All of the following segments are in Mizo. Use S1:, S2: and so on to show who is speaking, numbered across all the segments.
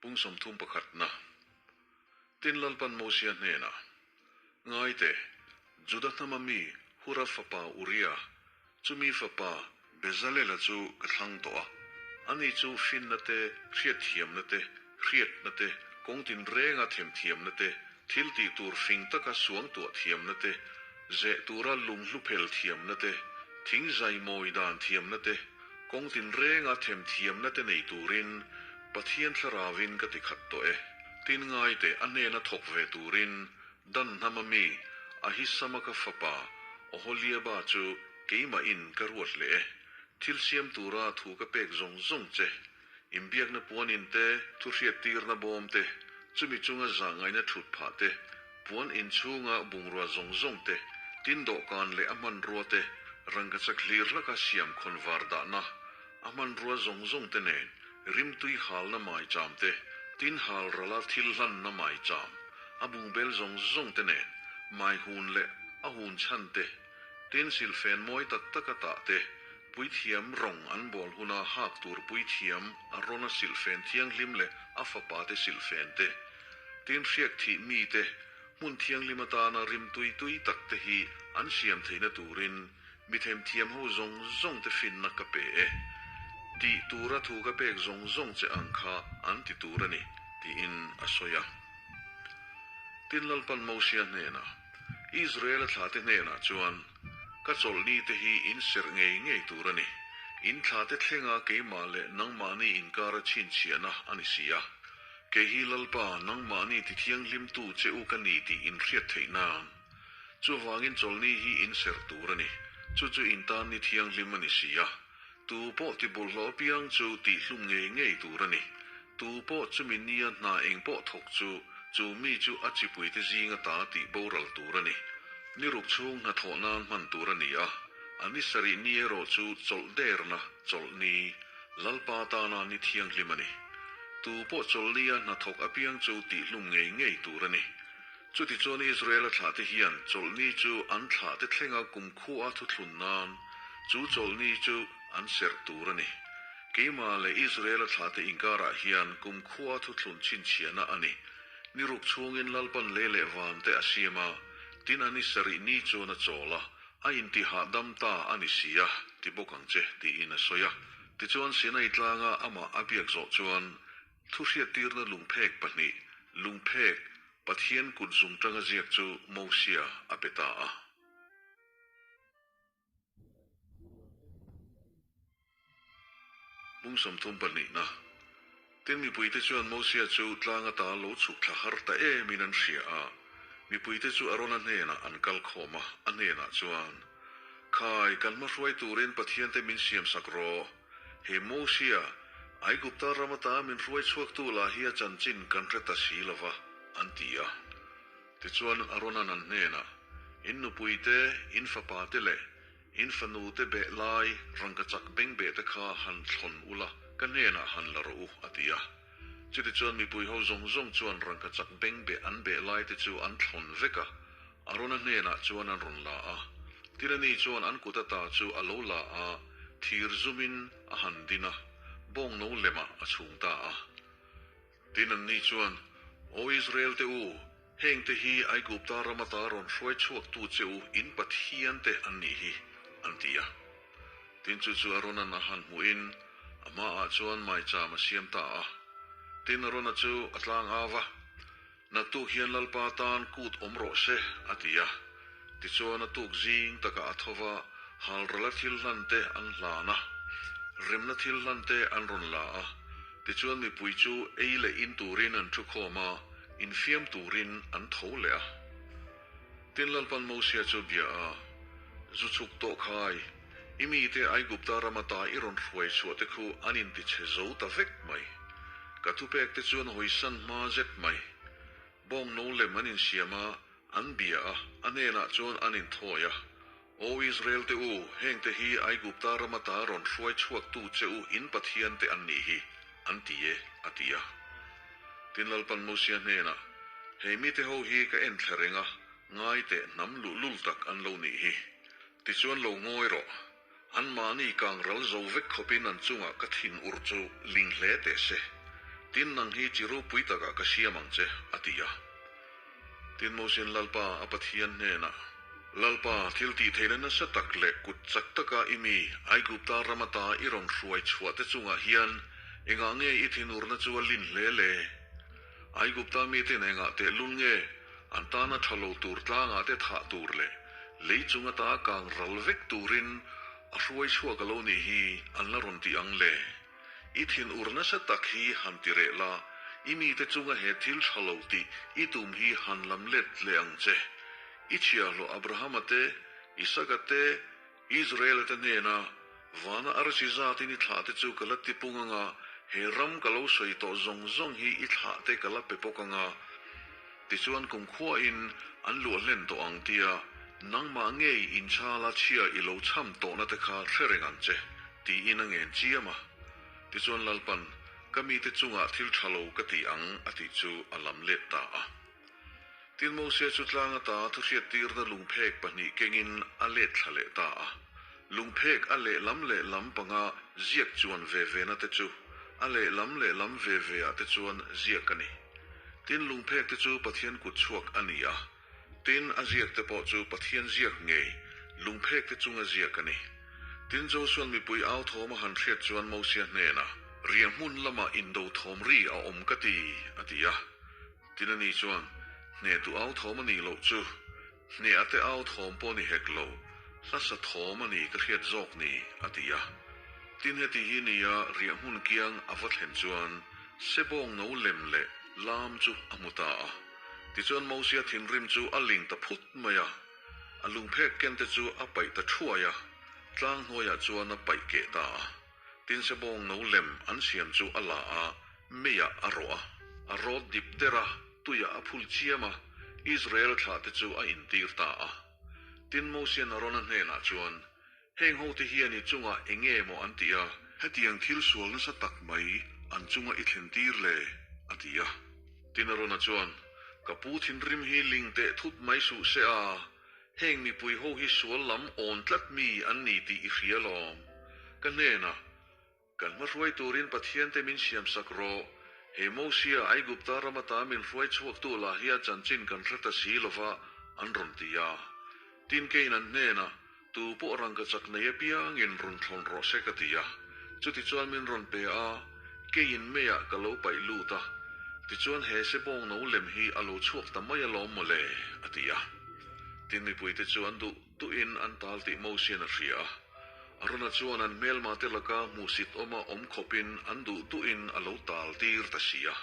S1: Pung 31 na. Tin Lalpan Mosia hnenah, Ngai teh, Juda hnama mi Hura fapa Uria, chumi fapa Bezalela chu ka thlang tawh a, ani chu finna te, hriatthiamna te, hriatna te, kawng tinrenga themthiamna te, thil tih tur fing taka suangtuah thiamna te, zeh tura lunghlu phel thiamna te, thing zai mawi dan thiamna te, kawng tinrenga themthiamna te nei turin Pathian thlarauin ka ti khat tawh e. Tin ngai teh a hnena thawk ve turin Dan hnama mi Ahisamaka fapa Oholiaba chu keimahin ka ruat leh e. Thil siam tura thu ka pek zawng zawng che. Inbiakna puanin te, thuhriattirna bawm te, chumi chunga zahngaihna thut phah te, puan inchhunga bungrua zawng zawng te, tin dawhkan leh a hmanrua te, rangkachak hlir hlaka siam khawn var dahna, a hmanrua zawng zawng te nen, rimtui halna maicham te, tin hal rala thil hlanna maicham, a bungbel zawng zawng te nen, mai hun leh a hun chhan te, tin silhfen mawi tak taka tah te, Puithiam rawng an bawl huna hak tur puithiam a rawn a silhfen thianghlim leh a fapa te silhfen te, tin hriak thih mi te, hmun thianghlim atana rim tui tui tak te hi an siam theihna turin mi themthiam ho zawng zawng te finna ka pe e. Tih tura thu ka pek zawng zawng che ang kha an ti tur a ni, tiin a sawi a. Tin Lalpan Mosia hnenah, Israel-a thlate hnenah chuan, Ka chawlhni te hi in serh ngei ngei tur a ni. In thlate thlenga keimah leh nangmahni inkara chhinchhiahna a ni si a. Kei hi Lalpa, nangmahni tithianghlimtu che u ka ni tih in hriat theih nan. Chuvangin chawlhni hi in serh tur a ni. Chu chu in tan ni thianghlim a ni si a. Tu pawh tibawlhhlawh apiang chu tihhlum ngei ngei tur a ni. Tu pawh chumi nia hna eng pawh thawk chu, chu mi chu a chipuite zinga ta tih boral tur a ni. Ni ruk chhung hnathawh nan hman tur a ni a, a ni sarih ni erawh chu chawlh derna chawlh ni, Lalpa tana ni thianghlim a ni. Tu pawh chawlh nia hnathawk apiang chu tihhlum ngei ngei tur a ni. Chutichuan Israel-a thlahte hian chawlhni chu an thlahte thlenga kumkhua thuthlun nan chu chawlhni chu an serh tur a ni. Keimah leh Israel-a thlahte inkarah hian kumkhua thuthlun chhinchhiahna a ni. Ni ruk chhungin Lalpan lei leh vante a siam a, tin a ni sarih ni chuan a chawl a, a intihahdam ta a ni si a, ti bawk ang che, tiin a sawi a. Tichuan Sinai tlanga amah a biak zawh chuan Thuhriattirna lungphek pahnih, lungphek, Pathian kut zum tanga ziak chu Mosia a pe ta a. Bung 30 pahnihna. Tin mipuite chuan Mosia chu tlang ata lo chhuk thla har ta emin an hria a. Mipuite chu Arona hnenah an kal khawm a, a hnenah chuan, Khai, kan hma hruai turin Pathiante min siamsak rawh. He Mosia, Aigupta ram ata min hruai chhuaktu lah hi a chanchin kan hre ta si lo va, an ti a. Tichuan Arona'n an hnenah, In nupuite, in fapate leh in fanute beh lai rangkachak bengbeh te kha han thlawn ula, ka hnenah han la rawh u, a ti a. Chutichuan mipui ho zawng zawng chuan rangkachak bengbeh an beh laite chu an thlawn vek a, Arona hnenah chuan an rawn la a. Tin ani chuan an kut ata chu a lo la a, thir zumin a han din a, bawng no lemah a chhung ta a. Tin anni chuan, Aw Israel te u, hengte hi Aigupta ram ata rawn hruai chhuaktu che u in Pathian te an nih hi, an ti a. Tin chu chu Arona'n a han hmuhin a hmaah chuan maicham a siam ta a. Tin Arona chu a tlang au va, Naktuk hian Lalpa tan kut awm rawh se, a ti a. Tichuan a tuk zing takah a tho va, halrala thil hlan te an hlan a, remna thil hlan te an rawn la a. Tichuan mipui chu ei leh in turin an thu khawm a, infiam turin an tho leh a. Tin Lalpan Mosia chu bia a, Zu chhuk tawh khai, i mite Aigupta ram ata i rawn hruai chhuah te khu an intichhe zo ta vek mai. Ka thupek te chuan hawisan hma zet mai. Bawng no lem an insiam a, an bia a, a hnenah chuan an inthawi a. Aw Israel te u, hengte hi Aigupta ram ata rawn hruai chhuaktu che u in Pathian te an nih hi, an ti e, a ti a. Tin Lalpan Mosia hnenah, Hei mite ho hi ka en thla reng a, ngai teh hnam luhlul tak an lo nih hi. Tichuan lo ngawi rawh. Anmahni kang ral zo vek khawpin an chungah ka thin ur chu ling hle teh se. Tin, nang hi chi ropui takah ka siam ang che, a ti a. Tin, Mosian Lalpa a Pathian hnenah, Lalpa, thil tih theihna nasa tak leh kut chak taka i mi Aigupta ram ata i rawn hruai chhuah te chungah hian engah nge i thinurna chu a lin hle le? Aigupta miten engah tehlul nge an tana tha lo tur tlangah te thah tur leh lei chung ata kang ral vek turin a hruai chhuak a lo nih hi an la rawn ti ang le? I thinur nasa tak hi han ti reh la, i mite chunga he thil tha lo tih i tum hi han lam let leh ang che. I chhiahhlawh Abrahama te, Isaka te, Israela te hnena vana arsi zatin i thlah te chu ka la ti pung anga, he ram ka lo sawi tawh zawng zawng hi i thlah te ka la pe bawk anga, tichuan kumkhuain an luah hlen tawh ang tia nangmah ngei inchala chhia i lo cham tawhna te kha hre reng ang che, tiin a ngen chiam a. Tichuan Lalpan, Ka mite chungah thil tha lo ka ti ang a tih chu a lam let ta a. Tin Mosia chu tlang ata thuhriattirna lungphek pahnih kengin a let thla leh ta a. Lungphek a lehlam lehlam panga ziak chuan ve vena te chu a lehlam lehlam ve ve ah te chuan ziak a ni. Tin lungphek te chu Pathian kut chhuak a ni a. Tin a ziak te pawh chu Pathian ziak ngei lungphek te chunga ziak a ni. Tin Josuan mipui au thawm a han hriat chuan Mosia hnenah, Riahhmun lamah indo thawm ri a awm ka ti, a ti a. Tin a ni chuan, Hnehtu au thawm a nih loh chu, hneh te au thawm pawh ni hek lo, hlasa thawm a ni ka hriat zawk ni, a ti a. Tin heti hi nia riah hmun kiang a va thlen chuan sebawng no lem leh lam chu a hmu ta a. Tichuan Mosia thinrim chu a ling ta phut mai a, a lungphek ken te chu a paih ta thuai a, tlang hnuaiah chuan a paih keh ta a. Tin sebawng no lem an siam chu a la a, meiah a rawh a, a rawt dip der a, tuiah a phul chiam a, Israel thlahte chu a intir ta a. Tin Mosian Arona hnenah chuan, Heng hote hian i chungah eng nge maw an ti a? Hetiang thil sual nasa tak mai an chunga i thlen tir le? a ti a. Tin Arona chuan, Ka pu thinrim hi ling teh thut mai suh se a, heng mipui ho hi sual lam awn tlat mi an ni tih i hria lawm. Ka hnenah, Kan hma hruai turin Pathiante min siamsak rawh. He Mosia, Aigupta ram ata min hruai chhuaktu lah hi a chanchin kan hre ta si lova, an rawn ti a. Tin keiin an hnenah, Tu pawh rangka chak nei apiangin rawn thlawn rawh se ka ti a. Chutichuan min rawn pe a, keiin meiah ka lo paih lut a. Tichuan he sebawng no lem hi a lo chhuak ta mai alawm mawle, a ti a. Tin mipuite chu an duh Tuin an tal tih Mosian a hria a. Arona chuan an hmelmate laka hmuhsit awma awm khawpin an duh duhin a lo tal tir ta si a.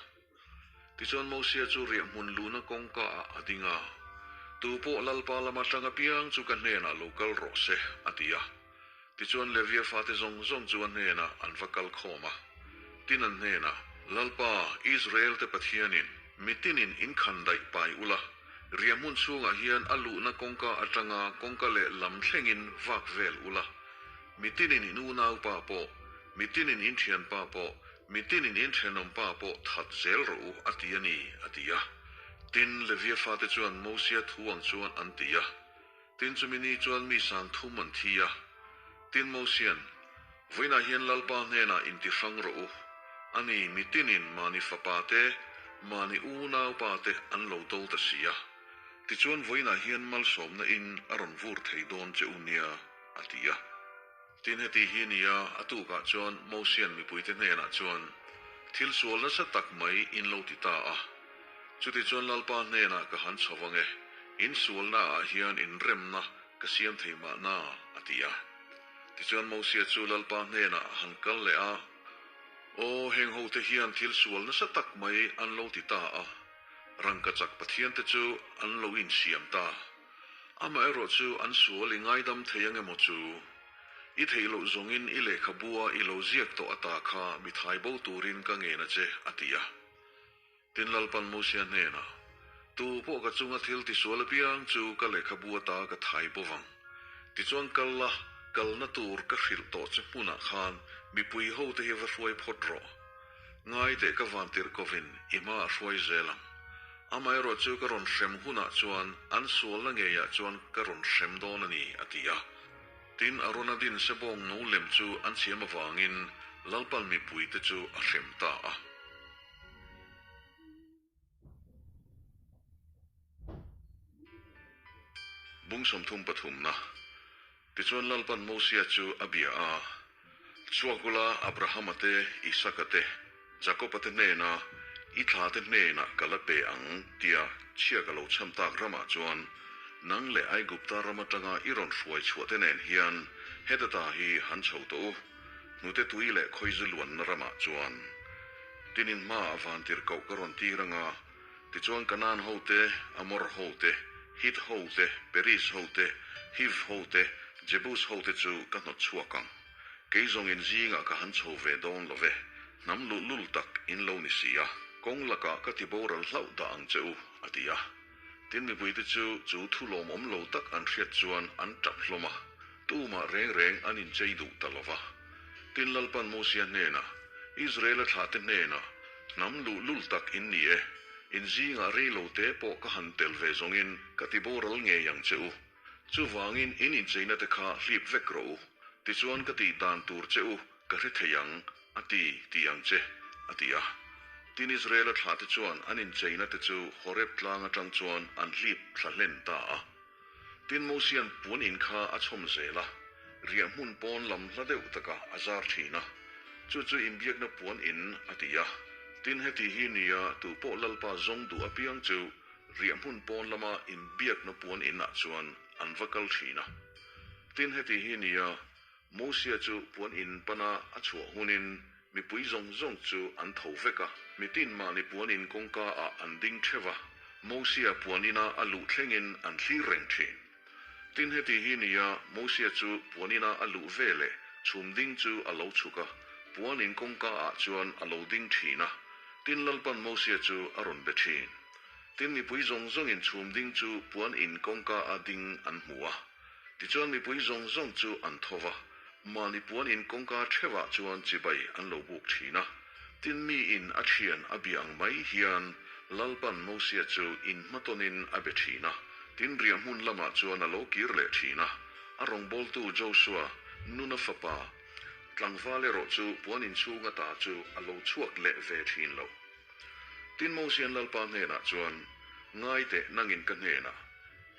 S1: Tichuan Mosia chu riahhmun luna kawngka ah a ding a, Tu pawh Lalpa lama tang apiang chu ka hnenah lo kal rawh se, a ti a. Tichuan Levia fate zawng zawng chu a hnenah an va kal khawm a. Tin an hnenah, Lalpa, Israel-te Pathianin, mitinin inkhan daih pai ula, riahhmun chhungah hian a luhna kawngka atanga kawngka leh lam thlengin vak vel ula. Mitinin in unaupa pawh, mitinin in thianpa pawh, mitinin in thenawmpa pawh that zel rawh u, a ti a ni, a ti a. Tin, Levia fate chuan Mosia thu ang chuan an ti a. Tin chumi ni chuan mi sang thum an thi a. Tin Mosian, Vawiinah hian Lalpa hnenah inti hrang rawh u. Ani mi tinin mahni fapa te, mahni unaupa te an lo do ta si a. Tichuan vawiinah hian malsawmna in a rawn vur thei dawn che u nia, a ti a. Tin heti hi nia, a tukah chuan Mosian mipuite hnenah chuan, Thil sual nasa tak mai in lo ti ta a. Chutichuan Lalpa hnenah ka han chho vang e, in sualnaah hian inremna ka siam thei mahna, a ti a. Tichuan Mosia chu Lalpa hnenah a han kal leh a, Aw, heng hote hian thil sual nasa tak mai an lo ti ta a, rangkachak pathiante chu an lo insiam ta. Amaherawh chu an sual i ngaidam thei ang emaw chu? I theih loh zawngin i lehkhabua i lo ziak tawh ata kha mi thai bo turin ka ngen a che, a ti a. Tin Lalpan Mosia hnenah, Tu pawh ka chunga thil tisual apiang chu ka lehkhabu ata ka thai bo vang. Tichuan kal la, kalna tur ka hrilh tawh che hmunah khan mipui hote hi va hruai phawt rawh. Ngai teh ka van tirh kovin i hma a hruai zel ang. Amaherawh chu ka rawn hrem hunah chuan an sualna ngeiah chuan ka rawn hrem dawn a ni, a ti a. Tin, Arona din sebawng no lem chu an siam avangin Lalpan mipuite chu a hrem ta a. Bung 30 pathumna. Tichuan Lalpan Mosia chu a bia a, Chhuak ula Abrahama te, Isaka te, Jakoba te hnena i thla te hnenah ka la pe ang tia chhia ka lo chham tak ramah chuan nang leh Aigupta ram atanga i rawn hruai chhuah te nen hian heta ta hi han chho tawh u, hnute tui leh khawizu luanna ramah chuan. Tinin hmaah vantirhkoh ka rawn tir anga Tichuan Kanaan ho te, Amor ho te, Hit ho te, Periz ho te, Hiv ho te, Jebus ho te chu ka hnawt chhuak ang. Kei zawngin zingah ka han chho ve dawn lo ve, hnam luhlul tak in lo ni si a, kawng lakah ka ti boral hlauh dah ang che u, a ti a. Tin mipuite chu chu thu lawmawm lo tak an hriat chuan an tap hlawm a, tumah reng reng an inchei duh ta lo va. Tin Lalpan Mosia hnenah, Israela thlahte hnenah, Hnam luhlul tak in ni e, in zingah rei lo te pawh ka han tel ve zawngin ka ti boral ngei ang che u. Chuvangin in incheina te kha hlip vek rawh u. Tichuan ka tih dan tur che u ka hre thei ang, a ti, ti ang che, a ti a. Tin Israela thlahte chuan an incheina te chu Horeb tlang atang chuan an hlip thla hlen ta a. Tin Mosia'n puan in kha a chhawm zel a, riah hmun pawn lam hla deuh takah a zar thin a, chu chu inbiakna puan in a ti a. Tin heti hi nia tu pawh Lalpa zawng duh apiang chu riah hmun pawn lama inbiakna puan in ah chuan an va kal thin a. Tin heti hi nia Mosia chu puan in pana a chhuah hunin mipui zawng zawng chu an tho vek a, mitin mahni puan in kawngka ah an ding theuh a, Mosia puan ina a luh thlengin an thlir reng thin. Tin heti hi nia Mosia chu puan ina a luh ve leh chhum ding chu a lo chhuk a, puan in kawngka ah chuan a lo ding thin a, tin Lalpan Mosia chu a rawn be thin. Tin mipui zawng zawngin chhum ding chu puan in kawngka a ding an hmu a. Tichuan mipui zawng zawng chu an tho va, mahni puanin kawngka theuhah chuan chibai an lo buk thin a. Tin miin a thian a bia ang mai hian Lalpan Mosia chu inhmatawnin a be thin a, tin riah hmun lamah chuan a lo kir leh thin a. A rawngbawltu Josua, Nuna fapa, tlangval erawh chu puanin chhung ata chu a lo chhuak leh ve thin lo. Tin Mosian Lalpa hnenah chuan, Ngai teh nangin ka hnenah,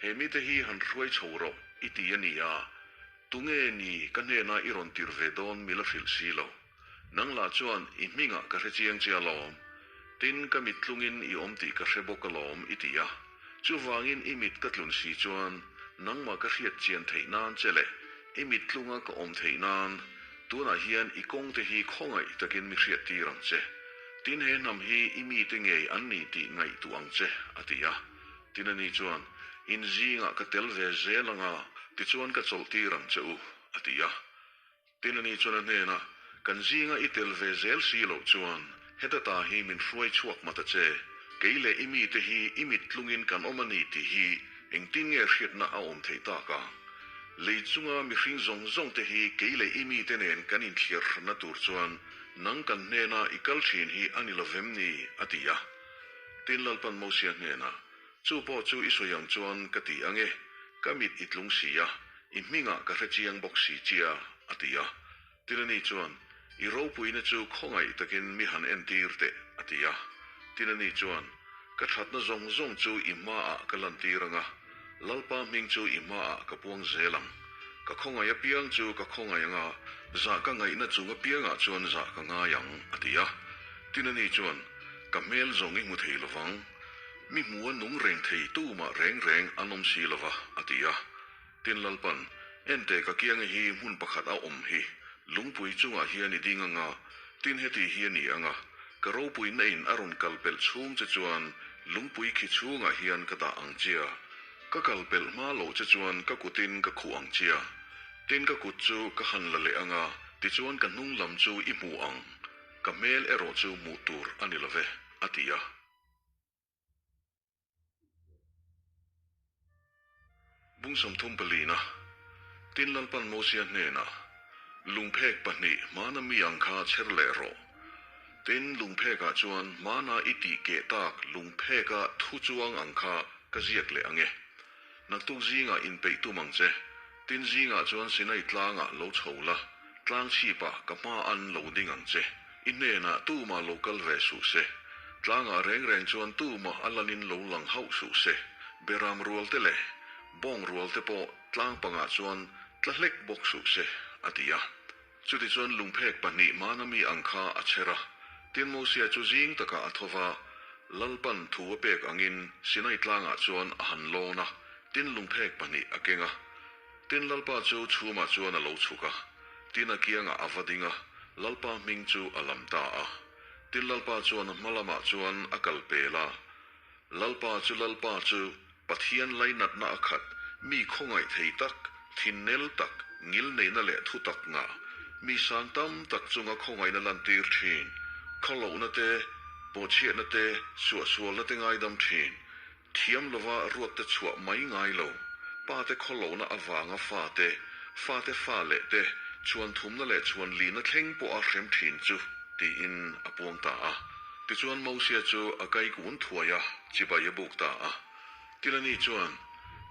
S1: he mite hi han hruai chho rawh i ti a ni a, tunge ni ka hnena i rawn tir ve dawn mi la hrilh si lo. Nang lah chuan i hmingah ka hre chiang che alawm, tin ka mit tlungin i awm tih ka hre bawk alawm i ti a. Chuvangin i mit ka tlun si chuan nangmah ka hriat chian theih nan che leh i mit tlunga ka awm theih nan tunah hian i kawngte hi khawngaih takin mi hriat tir ang che. Tin he hnam hi i mite ngei an ni tih ngaihtuah ang che, a ti a. Tin ani chuan, In zingah ka tel ve zel anga tichuan ka chawlh tir ang che u, a ti a. Tin ani chuan a hnenah, Kan zinga i tel ve zel si loh chuan heta ta hi min hruai chhuak mat a che. Kei leh i mite hi i mit tlungin kan awm a ni tih hi engtin nge hriatna a awm theih tak a? Lei chunga mihring zawng zawng te hi kei leh i mite nen kan inthliar hranna tur chuan nang kan hnena i kal thin hi a ni lo vem ni? a ti a. Tin Lalpan Mosia hnenah, Chu pawh chu i sawi ang chuan ka ti ang e, ka mit i tlung si a, i hmingah ka hre chiang bawk si chia, a ti a. Tinani chuan, I ropuina chu khawngaih takin mi han entir teh, a ti a. Tinani chuan, Ka thatna zawng zawng chu i hmaah ka lantir ang a, Lalpa hming chu i hmaah ka puang zel ang. Ka khawngaih apiang chu ka khawngaih ang a, zah ka ngaihna chung apiangah chuan zah ka ngai ang, a ti a. Tinani chuan, Ka hmel zawng i hmu thei lovang. Mi hmu a nung reng thei tumah reng reng an awm si lova, a ti a. Tin Lalpan, Enteh ka kianga hi hmun pakhat a awm hi, lungpui chungah hian i ding anga, tin heti hi a ni anga, ka ropui na in a rawn kal pelh chhung che chuan lungpui khi chhungah hian ka dah ang chia, ka kal pelh hma loh che chuan ka kutin ka khuh ang chia, tin ka kut chu ka han la leh anga, tichuan ka hnung lam chu i hmu ang, ka hmel erawh chu hmuh tur a ni love, a ti a. Bung 30 palina, Tin Lalpan Mosia hnenah, Lungphek pahnih hmana mi ang kha chher leh rawh. Tin, lungphekah chuan hmana i tih keh tak lungpheka thu chuang ang kha ka ziak leh ang e. Naktuk zingah inpeih tum ang che. Tin zingah chuan Sinai tlangah lo chho la, tlang chhipah ka hma an lo ding ang che. I hnenah tumah lo kal ve suh se. Tlangah reng reng chuan tumah a lanin lo lang hauh suh se. Beram rual te leh. Bawng rual te pawh tlang pangah chuan tla hlek bawk suh se, a ti a. Chutichuan lungphek pahnih hmana mi ang kha a chher a. Tin Mosia chu zing takah a tho va, Lalpan thu a pek angin Sinai tlangah chuan a han lawn a, tin lungphek pahnih a keng a. Tin Lalpa chu chhumah chuan a lo chhuk a, tin a kiangah a va ding a, Lalpa hming chu a lam ta a. Tin Lalpa chuan a hma lamah chuan a kal pel a, Lalpa chu Lalpa chu Pathian lainatna a khat, mi khawngaih thei tak, thinnel tak, ngilneihna leh thu tak ngah, mi sang tam tak chunga khawngaihna lantir thin, khawlohna te, bawhchhiatna te, suahsualna te ngaidam thin, thiam lova ruatte chhuah mai ngai lo, pa te khawlohna avanga fa te, fa te fa leh te, chhuan thumna leh chhuan lihna thleng pawha hrem thin chu, tiin a puang ta a. Tichuan Mosia chu a kai kun thuai a, chibai a buk ta a. Tilani chuan,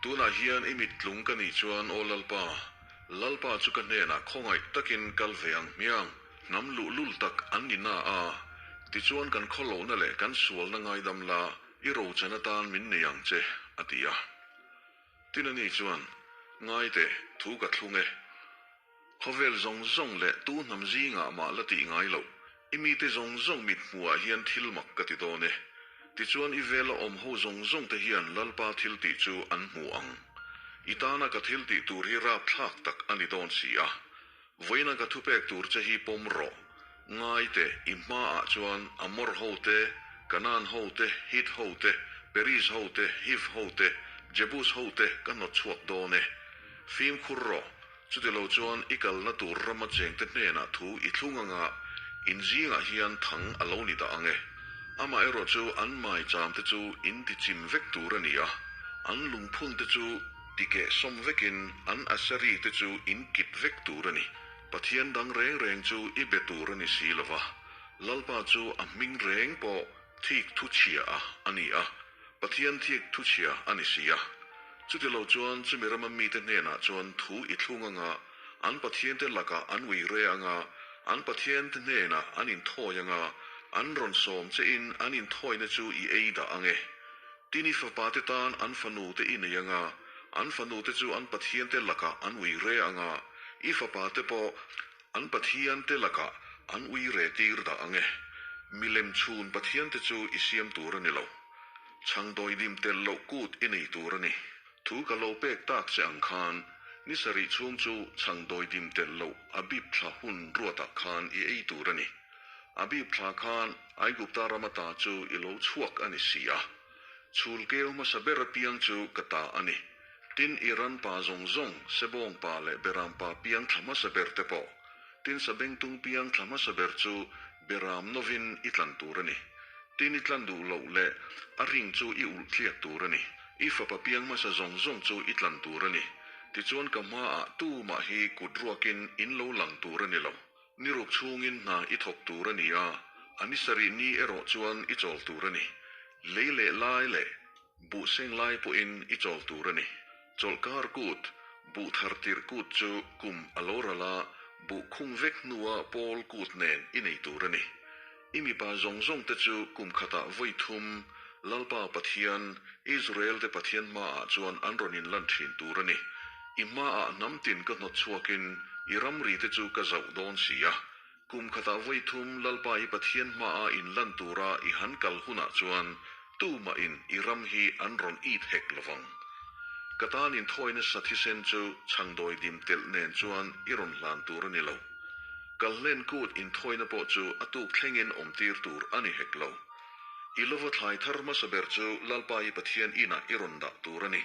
S1: Tunah hian i mit tlung ka nih chuan aw Lalpa, Lalpa chu ka hnenah khawngaih takin kal ve ang hmiang, hnam luhlul tak an ni na a, tichuan kan khawlohna leh kan sualna ngaidam la i rochan atan min nei ang che, a ti a. Tilani chuan, Ngai teh, thu ka thlung e. Khawvel zawng zawng leh tu hnam zingah mah la tih ngai loh, i mite zawng zawng mit hmuhah hian thil mak ka ti dawn e. Tichuan i vela awm ho zawng zawng te hian Lalpa thil tih chu an hmu ang. I tana ka thil tih tur hi rapthlak tak a ni dawn si a. Vawiina ka thupek tur che hi pawm rawh. Ngai teh, i hmaah chuan Amor ho te, Kanaan ho te, Hit ho te, Periz ho te, Hiv ho te, Jebus ho te ka hnawt chhuak dawn e. Fimkhur rawh, Chutilo chuan i kalna tur rama chengte hnenah thu i thlung anga in zingah hian thang a lo ni dah ang e. Amaherawh chu an maicham te chu in ti chim vek tur a ni a, an lungphun te chu ti keh sawm vekin an Aseri te chu in kit vek tur a ni. Pathian dang reng reng chu i be tur a ni si lo va, Lalpa chu a hming reng pawh thik thu chhia a a ni a, Pathian thik thu chhia a ni si a. Chutilo chuan chumi rama mite hnenah chuan thu i thlung anga, an Pathiante lakah an ui re anga, an Pathiante hnenah an inthawi anga, an rawn sawm chein an inthawina chu i ei dah ang e. Tin i fapate tan an fanute i nei anga, an fanute chu an Pathiante lakah an ui re anga, i fapate pawh An Pathiante lakah an ui re tir dah ang e. Milem chhun Pathiante chu i siam tur a ni lo. Chhang dawidim tel loh kut i nei tur a ni. Thu ka lo pek tak che ang khan, ni sarih chhung chu chhang dawidim tel loh Abib thla hun ruatah khan i ei tur a ni. Abib thla khan Aigupta rama ta chu i lo chhuak a ni si a. Chhul keu hmasa ber apiang chu ka ta a ni. Tin, Iran pa zawng zawng, Sebawng pa leh Beram pa piang thla hmasa ber te pawh, tin Sabengtung piang thla hmasa ber chu Beram novin i tlan tur a ni. Tin i tlan duh loh leh a ring chu i ulh tliak tur a ni. I fapa piang hmasa zawng zawng chu i tlan tur a ni. Tichuan ka hmaah tumah hi kut ruakin in lo lang tur a ni lo. Ni ruk chhungin hna i thawk tur a ni a, a ni sarih ni erawh chuan i chawl tur a ni. Lei leh lai leh Buh seng lai pawhin i chawl tur a ni. Chawlhkar kut, buh thar tirh kut chu kum a lo ral a, buh khung vek hnua pawl kut nen i nei tur a ni. I mipa zawng zawng te chu kum khatah vawi thum Lalpa Pathian, Israel te Pathian hmaah chuan an rawn inlan thin tur a ni. I hmaah hnam tin ka hnawt chhuakin i ramri te chu ka zauh dawn si a. Kum khatah vawi thum Lalpa i Pathian hmaah inlan tura i han kal hunah chuan tumahin i ram hi an rawn it hek lovang. Ka tan inthawi nasa thisen chu chhangdawi dim telh nen chuan i rawn hlan tur a ni lo. Kalhlen kut inthawina pawh chu a tuk thlengin awmtir tur a ni hek lo. I lova thlai thar hmasa ber chu Lalpa i Pathian inah i rawn dah tur a ni.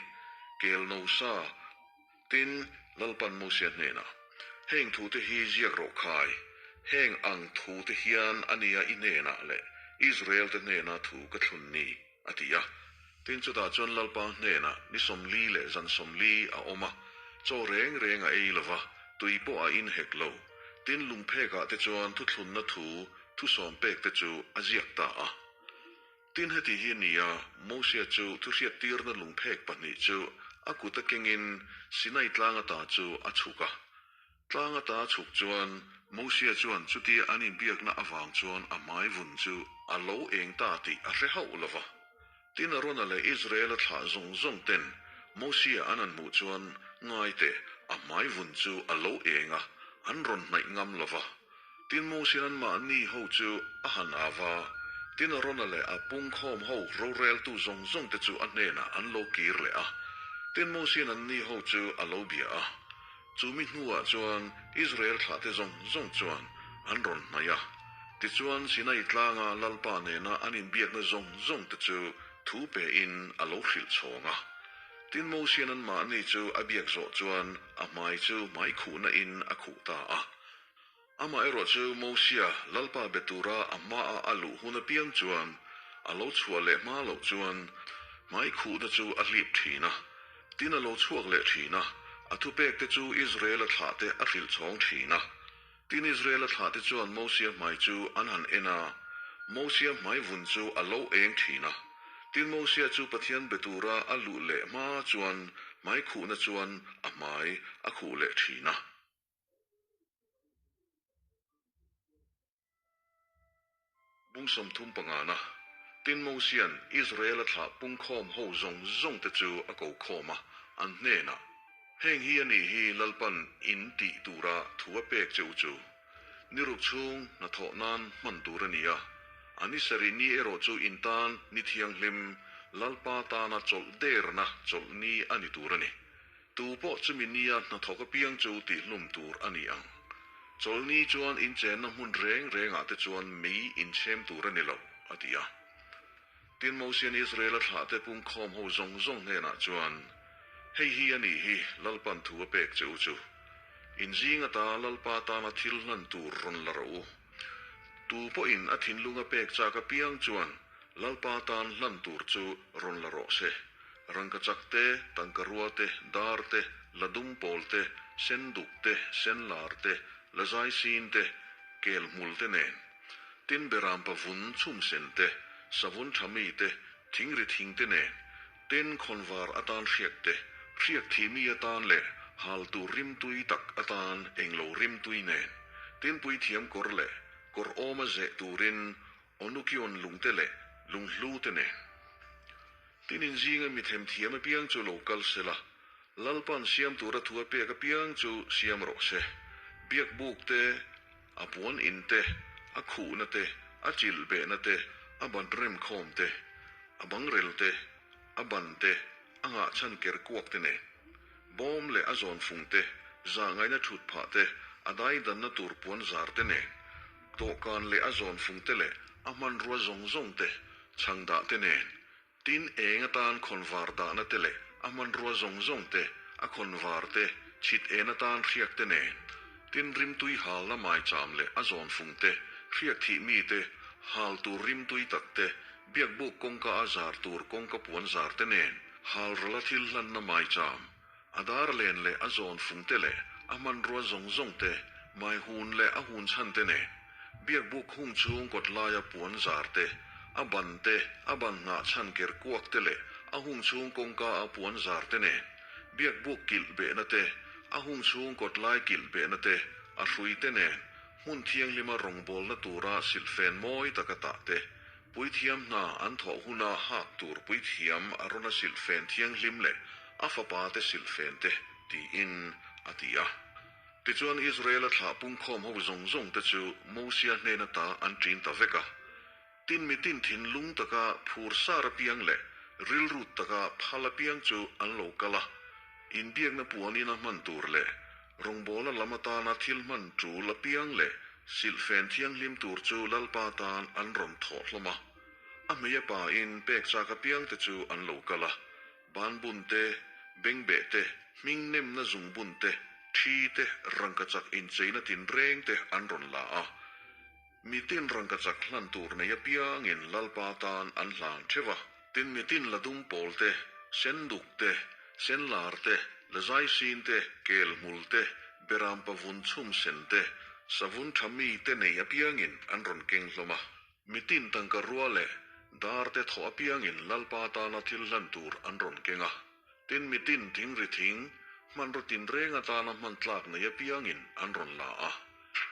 S1: Kel no sa. Tin, Lalpan Mosia hnenah, Heng thute hi ziak rawh khai, heng ang thute hian a nia i hnenah leh Israel-te hnena thu ka thlun ni, a ti a. Tin, chutah chuan Lalpa hnenah ni 40 leh zan 40 a awm a, chaw reng reng a ei lo va, tui pawh a in hek lo. Tin, lungphekah te chuan thuthlunna thu thusawm pekte chu a ziak ta a. Tin heti hi a ni a, Mosia chu thuhriattirna lungphek pahnih chu a kut a kengin Sinai tlang ata chu a chhuk a. Tlang ata a chhuk chuan Mosia chuan chutia an inbiakna avang chuan a hmai vun chu a lo eng ta tih a hre hauh lo va. Tin Arona leh Israela thlah zawng zawng ten. Mosia an han hmuh chuan ngai teh, a hmai vun chu a lo eng a, an rawn hnaih ngam lo va. Tin Mosian anmahni ho chu a han av a, tin Arona leh a pungkhawm ho roreltu zawng zawng te chu a hnenah an lo kir leh a. Tin Mosian anni ho chu a lo bia a. Chu mi hnuah chuan Israel thlahte zawng zawng chuan an rawn hnaih a. Tichuan Sinai tlanga Lalpa nena an inbiakna zawng zawng te chu thu pein a lo hrilh chhawng a. Tin Mosian anmahni chu a biak zawh chuan a hmai chu hmai khuhna in a khuh ta a. Amaherawh chu Mosia Lalpa be tura a hmaah a luh hun apiang chuan a lo chhuah leh hma loh chuan hmai khuhna chu a hlip thin a. Tin a lo chhuak leh thin a, a thupekte chu Israela thlahte a hrilh chhawng thin a. Tin Israela thlahte chuan Mosia hmai chu an han en a, Mosia hmai vun chu a lo eng thin a. Tin Mosia chu Pathian be tura a luh leh hma chuan hmai khuhna chuan a hmai a khuh leh thin a. Bung 35na, Tin Mosian Israel-a thlah pungkhawm ho zawng zawng te chu a ko khawm a, an hnenah, Heng hi a nih hi Lalpan in tih tura thu a pek che u chu. Ni ruk chhung hnathawh nan hman tur a ni a, a ni sarih ni erawh chu in tan ni thianghlim Lalpa tana chawlh derna chawlh ni a ni tur a ni. Tu pawh chumi nia hnathawk apiang chu tihhlum tur a ni ang. Chawlhni chuan inchenna hmun reng rengah te chuan mei inchhem tur a ni lo, a ti a. Tin, Mosian Israela thlahte pungkhawm ho zawng zawng hnenah chuan, Hei hi a nih hi Lalpan thu a pek che u chu. Inzing ata Lalpa tana thil hlan tur rawn la rawh u. Tu pawhin a thinlung a pek chak apiang chuan Lalpa tan hlan tur chu rawn la rawh se. Rangkachak te, tangkarua te, dar te, ladum pawl te, senduk te, senlar te, lazai sin te, kel hmul te nen. Tin berampa vun chhum sen te, savun tha mi te, thingri thing te nen. Tin khawnvar atan hriak te, hriak thih mi atan leh hal tur rimtui tak atan englo rimtui nen. Tin puithiam kawr leh kawr awma zeh turin Onukion lungte leh lunghlu te nen. Tin inzinga mi themthiam apiang chu lo kal se la, Lalpan siam tura thu a pek apiang chu siam rawh se. Biakbuk te, a puan in te, a khuhna te, a chilh behna te, a ban rem khawm te, a bangrel te, a ban te, a ngahchhan ker kuak te nen. Bawm leh a zawn fung te, zahngaihna thut phah te, a daidanna tur puan zar te nen. Dawhkan leh a zawn fung te leh a hmanrua zawng zawng te, chhang dah te nen, tin eng atan khawnvar dahna te leh a hmanrua zawng zawng te, a khawnvar te, chhit en atan hriak te nen, tin rimtui halna maicham leh a zawn fung te, hriak thih mi te, hal tur rimtui tak te, biakbuk kawngka a zar tur kawngka puan zar te nen, halral a thil hlanna maicham. A dar len leh a zawn fung te leh a hmanrua zawng zawng te, mai hun leh a hun chhan te nen, biakbuk hung chhung kawt laia puan zar te, a ban te, a ban nghah chhan ker kuak te leh a hung chhung kawngka a puan zar te nen, biakbuk kilh behna te, a hung chhung kawt lai kilh behna te, a hrui te nen, hmun thianghlima rawngbawlna tura silhfen mawi taka tah te, Puithiam hna an thawh huna hak tur puithiam a rawn a silhfen thianghlim leh a fapa te silhfen te tiin a ti a. Tichuan Israela thlah pungkhawm ho zawng zawng te chu Mosia hnen ata an ṭin ta vek a. Tin mitin thinlung taka phur sar apiang leh rilru taka phal apiang chu an lo kal a, inbiakna puanin a hman tur leh Rawngbawlna lam atana thil hman tul apiang leh silhfen thianghlim tur chu Lalpa tan an rawn thawh hlawm a. A hmei a pain pek chak apiang te chu an lo kal a. Ban bun te, bengbeh te, hming nemna zung bun te, thi te, rangkachak incheina tinreng te an rawn la a. Mitin rangkachak hlan tur nei apiangin Lalpa tan an hlan theuh a. Tin mitin la dum pawl te, senduk te, senlar te, lazai sin te, kel hmul te, berampa vun chhum sen te, savun tha mi te nei apiangin an rawn keng hlawm a. Mitin tangka rua leh dar te thawh apiangin Lalpa tana thil hlan tur an rawn keng a. Tin mitin thingri thing, hmanraw tinreng atana hman tlak nei apiangin an rawn la a.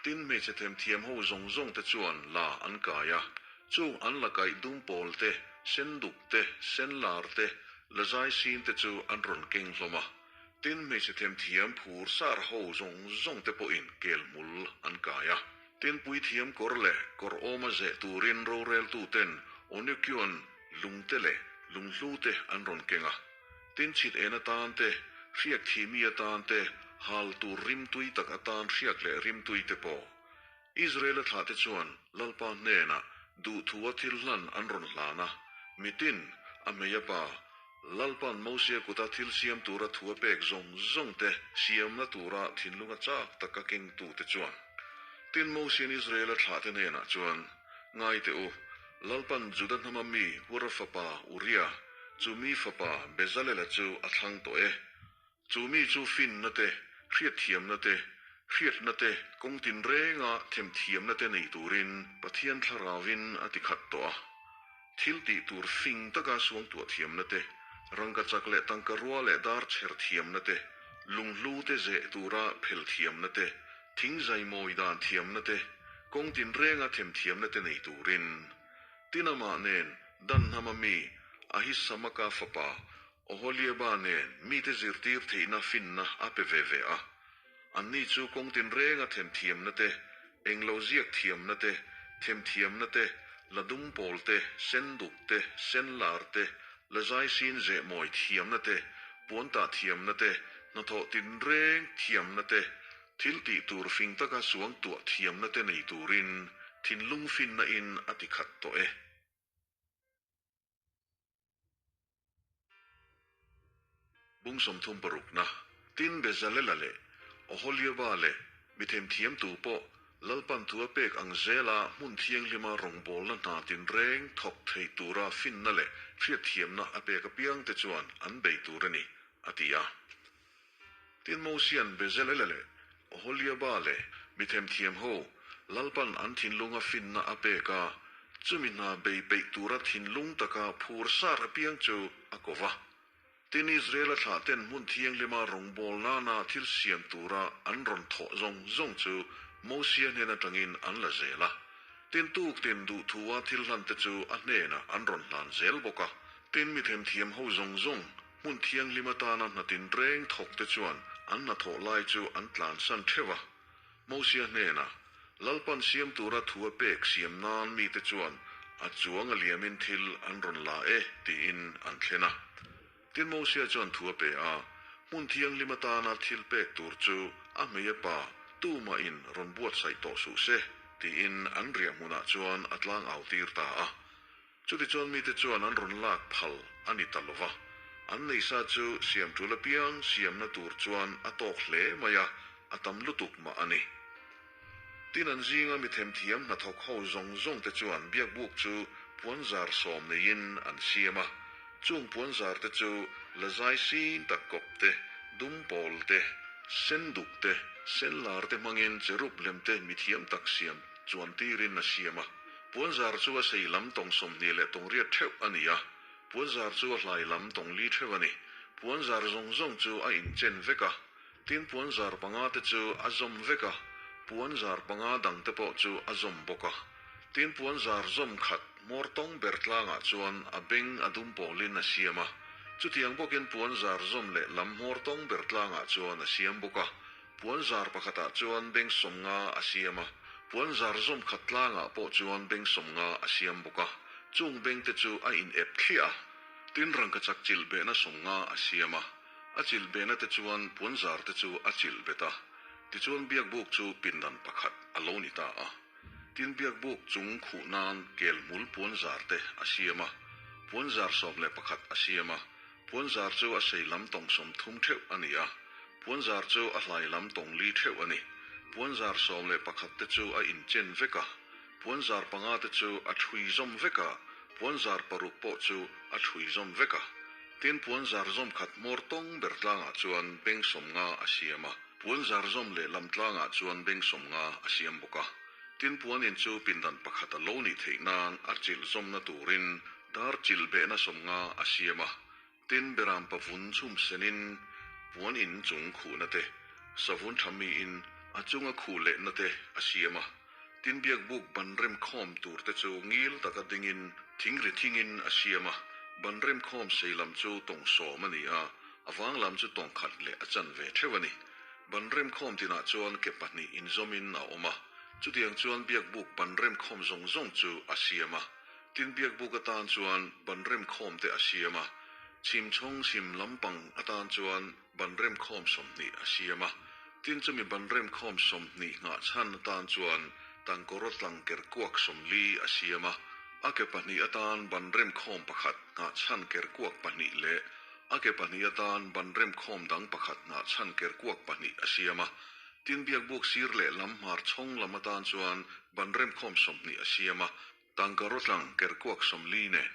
S1: Tin hmeichhe themthiam ho zawng zawng te chuan la an kai a, chung an la kaih dum pawl te, senduk te, senlar te, Lazai sin te chu an rawn keng hlawm a. Tin, hmeichhe themthiam phur sar ho zawng zawng te pawhin kel hmul an kai a. Tin, puithiam kawr leh kawr awma zeh turin roreltuten Onikion lungte leh lunghlute an rawn keng a. Tin, chhit en atan te, hriak thimi atan te, hal tur rimtui tak atan hriak leh rimtui te pawh. Israel-a thlahte chuan Lalpa hnenah duhthua thil hlan an rawn hlan a, mitin, a hmei a pa, Lalpa'n Mosia kuta thil siam tura thu a pek zawng zawng te siamna tura thinlunga chak taka kengtute chuan. Tin, Mosia'n Israel-a thlahte hnenah chuan, Ngai teh u, Lalpa'n Juda hnama mi Hura fapa Uria, chu mi fapa Bezalela chu a thlang tawh e. Chu mi chu finna te, hriatthiamna te, hriatna te, kawng tinrenga themthiamna te nei turin Pathian Thlarauvin a ti khat tawh a. Thil tih tur fing taka suangtuah thiamna te, rangkachak leh tangka rua leh dar chher thiamna te, lunghlu te zeh tura phel thiamna te, thingzai mawi dan thiamna te, kawng tinrenga themthiamna te nei turin. Tin amah nen Danhnama mi Ahisamaka fapa Oholiaba nen mite zirtir theihna finna a pe ve ve a. Anni chu kawng tinrenga themthiamna te, englo ziak thiamna te, themthiamna te, la dum pawl te, sen duk te, sen lar te, la zai sin zeh mawi thiamna te, puan tah thiamna te, hnathawh tinreng thiamna te, thil tih tur fing taka suang tuah thiamna te nei turin thinlung finna in a ti khat tawh e. Bung 36na, Tin Bezalela leh Oholiaba leh mi themthiamtu pawh Lalpan thu a pek ang zela hmun thianghlima rawngbawlna hna tinreng thawk thei tura finna leh hriatthiamna a pek apiangte chuan an bei tur a ni, a ti a. Tin Mosia'n Bezalela leh Oholiaba leh mi themthiam ho Lalpan an thinlunga finna a pek a, chumi hna bei peih tura thinlung taka phur sar apiang chu a ko va. Tin Israel-a thlahten hmun thianghlima rawngbâwl nana thil siam tura an rawn thawh zawng zawng chu Mosia hnen atangin an la zel a. Tin tuktin duhthua thil hlante chu a hnenah an rawn hlan zel bawk a. Tin mi themthiam ho zawng zawng Hmun thianghlim atana hna tinreng thawkte chuan an hnathawh lai chu an tlansan theuh a. Mosia hnenah, Lalpan siam tura thu a pek siam nan mite chuan a chuang a liamin thil an rawn la e, tiin an thlen a. Tin Mosia chuan thu a pe a, Hmun thianghlim atana thil pek tur chu a hmei a pa tumahin rawn buatsaih tawh suh se, tiin an riah hmunah chuan a tlangau tir ta a. Chutichuan mite chuan an rawn lak phal a ni ta lo va, an neisa chu siam tul apiang siamna tur chuan a tawk hle mai a, a tam lutuk mah a ni. Tin an zinga mi themthiam hnathawk ho zawng zawng te chuan biakbuk chu puanzar sawm neiin an siam a, chung puanzar te chu lazai sin tak kawp te, dum pawl te, sen duk te, sen lar te hmangin cherub lem te mithiam tak siam chuan tirin a siam a. Puanzar chu a sei lam tawng 28 theuh a ni a, puanzar chu a hlai lam tawng li theuh a ni. Puanzar zawng zawng chu a inchen vek a, tin puanzar panga te chu a zawm vek a, puanzar panga dang te pawh chu a zawm bawk a. Tin puanzar zawm khat hmawr tawng ber tlangah chuan a beng a dum pawlin a siam a, chutiang bawkin puanzar zawm leh lam hmawr tawng ber tlangah chuan a siam bawk a. Puanzar pakhatah chuan beng 50 a siam a, puanzar zawm khat tlangah pawh chuan beng 50 a siam bawk a, chung bengte chu a in ep thliah a. Tin rangkachak chilh behna 50 a siam a, a chilh behna te chuan puanzar te chu a chilh bet a, tichuan biakbuk chu pindan pakhat a lo ni ta a. Tin biakbuk chung khuh nan kel hmul puanzar te a siam a, puanzar 11 a siam a, puanzar chu a sei lam tawng 30 theuh a ni a, puanzar chu a hlai lam tawng li theuh a ni. Puanzar 11 te chu a inchen vek a, puanzar panga te chu a thui zawm vek a, puanzar paruk pawh chu a thui zawm vek a. Tin puanzar zawm khat hmawr tawng ber tlangah chuan beng 50 a siam a. Puanzar zawm leh lam tlangah chuan beng 50 a siam bawk a. Tin puanin chu pindan pakhat a lo nih theih nan a chilh zawmna turin dar chilh behna 50 a siam a. Tin beram pavun chhum senin puan in chung khuhna te, savun tha miin a chunga khuh lehna te a siam a. Tin biakbuk ban rem khawm tur te chu ngil taka dingin thingri thingin a siam a. Ban remkhawm sei lam chu tawng sawm a ni a, a vang lam chu tawng khat leh a chanve theuh a ni. Ban remkhawm tinah chuan ke pahnih inzawmin a awm a, chutiang chuan biakbuk ban remkhawm zawng zawng chu a siam a. Tin biakbuk atan chuan ban remkhawm te a siam a, chhim chhawng chhim lampang atan chuan ban remkhawm 20 a siam a. Tin chumi ban remkhawm 20 nghah chhan atan chuan tangkawraw tlang kerkuak 40 a siam a, a ke pahnih atan ban remkhawm pakhat nghah chhan kerkuak pahnih leh a ke pahnih atan ban remkhawm dang pakhat nghah chhan kerkuak pahnih a siam a. Tin biakbuk sir leh lam hmar chhawng lam atan chuan ban remkhawm 20 a siam a, tangkawraw tlang kerkuak 40 nen